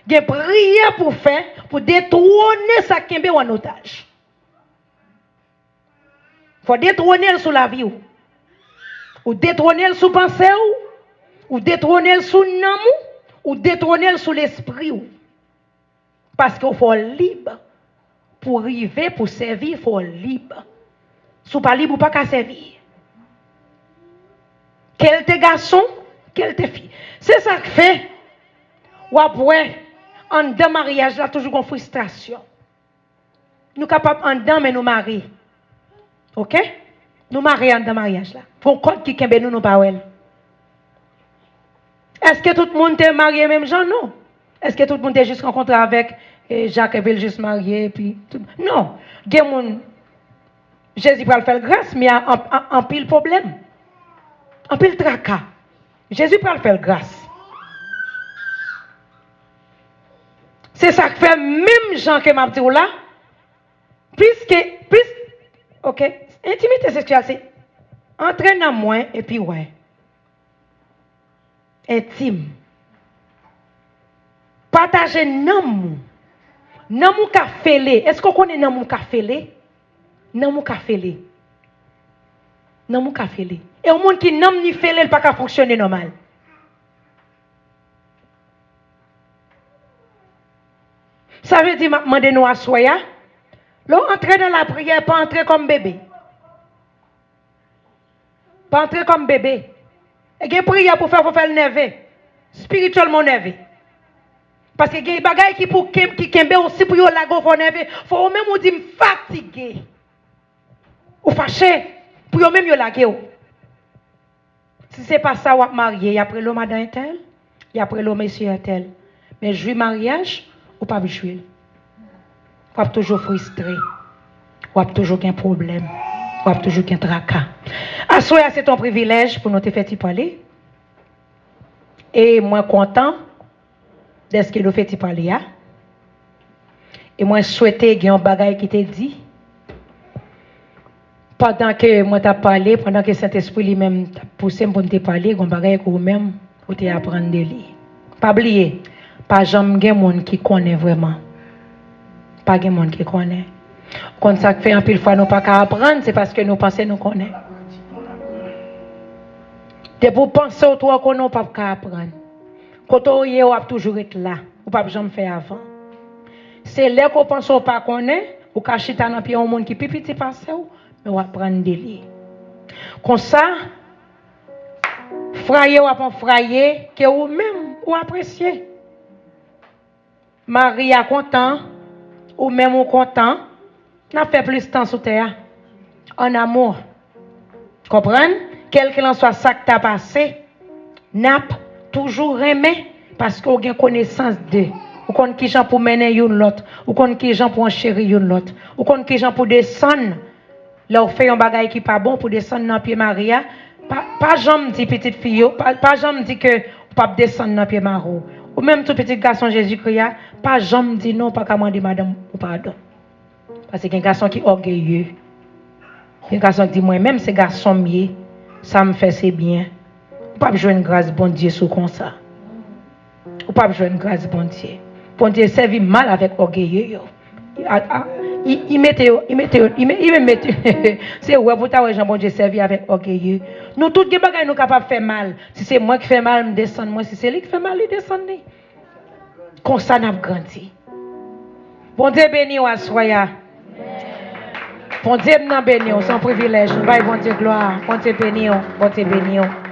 gen priyè pou w fè pou detwone sa k kenbe w an otaj. Fò w detwone l sou lavi w. Ou detwone l sou panse w. Ou detwone l sou nanm ou. Ou detwone l sou lespri w. Paske w fò w lib. Pou w rive, pou w sèvi, fò w lib. Si w pa lib, ou pa ka sèvi. Ke l te gason, ke l te fi. Se sa k fè, w ap wè, anndan maryaj la, toujou gon fristrasyon. Nou kapab anndan, men nou mare. Oke? Nou mare anndan maryaj la. Gon kòd ki kenbe nou, nou pa wè l. Èske tout moun te marye menm jan? Non. Èske tout moun te jis rankontre avèk, eh, Jacques epi l jis marye, epi tout? Non. Gen moun, Jezi pral fè l gras, men a an- an- anpil pwoblèm. Anpil traka. Jezi pral fè l gras. Se sa k fè, menm jan ke m ap di w la, plis ke, plis, oke, entimite seksyèl se antre nan mwen epi wè. Entim. Pataje nanm ou. Nanm ou ka fele. Èske w konnen nanm ou ka fele? Nanm ou ka fele. Nanm ou ka fele. E yon moun ki nanm ni fele, l pa ka fonksyone nòmal. Sa vle di, m ap mande nou aswè a, lè w antre nan lapriyè, pa antre kòm bebe. Pa antre kòm bebe. E gen priyè pou fè, fò fè l nève. Espirityèlman w nève. Paske gen bagay ki pou ken- ki kenbe w, si pou yo lage w, fò w nève. Fò ou menm ou di, "M fatige." Ou fache, pou yo menm yo lage w. Si se pa sa, w ap marye, y ap rele w madan entèl, y ap rele w mesye entèl. Men jwi maryaj, ou p ap jwi l. W ap toujou fristre. W ap toujou gen pwoblèm. W ap toujou gen traka. Aswè a, se t on privilèj pou nou te fè ti pale. E mwen kontan dèske nou fè ti pale a. E mwen swete gen yon bagay ki te di. Pandan ke mwen t ap pale, pandan ke Sentespri li menm t ap pouse m pou m te pale, gen yon bagay ke ou menm ou te aprann de li. Pa bliye, pa janm gen moun ki konnen vrèman. Pa gen moun ki konnen. Ou konn sa k fè anpil fwa nou pa ka aprann, se paske nou panse nou konnen. Depi w panse w twò konnen, w p ap ka aprann. Kote w ye, w ap toujou ret la. Ou p ap janm fè avan. Se lè ke w panse w pa konnen, ou ka chita nan pye yon moun ki pi piti pase w, men w aprann de li. Konsa, fraye w ap yon fraye ke ou menm ou apresye. Mari a kontan, ou menm ou kontan, n ap fè plis tan sou tè a. An amou. Konprann? Kèlkelanswa sa k ta pase, n ap toujou renmen, paske w gen konesans de. Ou konn kijan pou mennen youn lòt. Ou konn kijan pou ancheri youn lòt. Ou konn kijan pou desann Lè w fè yon bagay ki pa bon pou desann nan pye mari a, pa, pa janm di pitit fi yo, pa, pa janm di ke ou p ap desann nan pye mari w. Ou menm tou pitit gason Jezikri a, pa janm di non, ou pa ka mande madanm ou padon. Paske gen gason ki ògeye. Gen gason ki di, "Mwen menm se gason m ye, sa m fè se byen." Ou p ap jwenn gras Bondye sou konsa. Ou p ap jwenn gras Bondye. Bondye sèvi mal avèk ògeye yo. A, a, i, i mete yo, i mete yo, i me- i menm mete. Se wè pou w ta wè jan Bondye sèvi avèk ògeye. Nou tout gen bagay nou kapab fè mal. Si se mwen ki fè mal, m desann mwen. Si se li ki fè mal, li desann li. Konsa n ap grandi. Bondye beni w aswè a. Bondye m nan beni w, se yon privilèj. Nou bay Bondye glwa. Bondye beni w. Bondye beni w.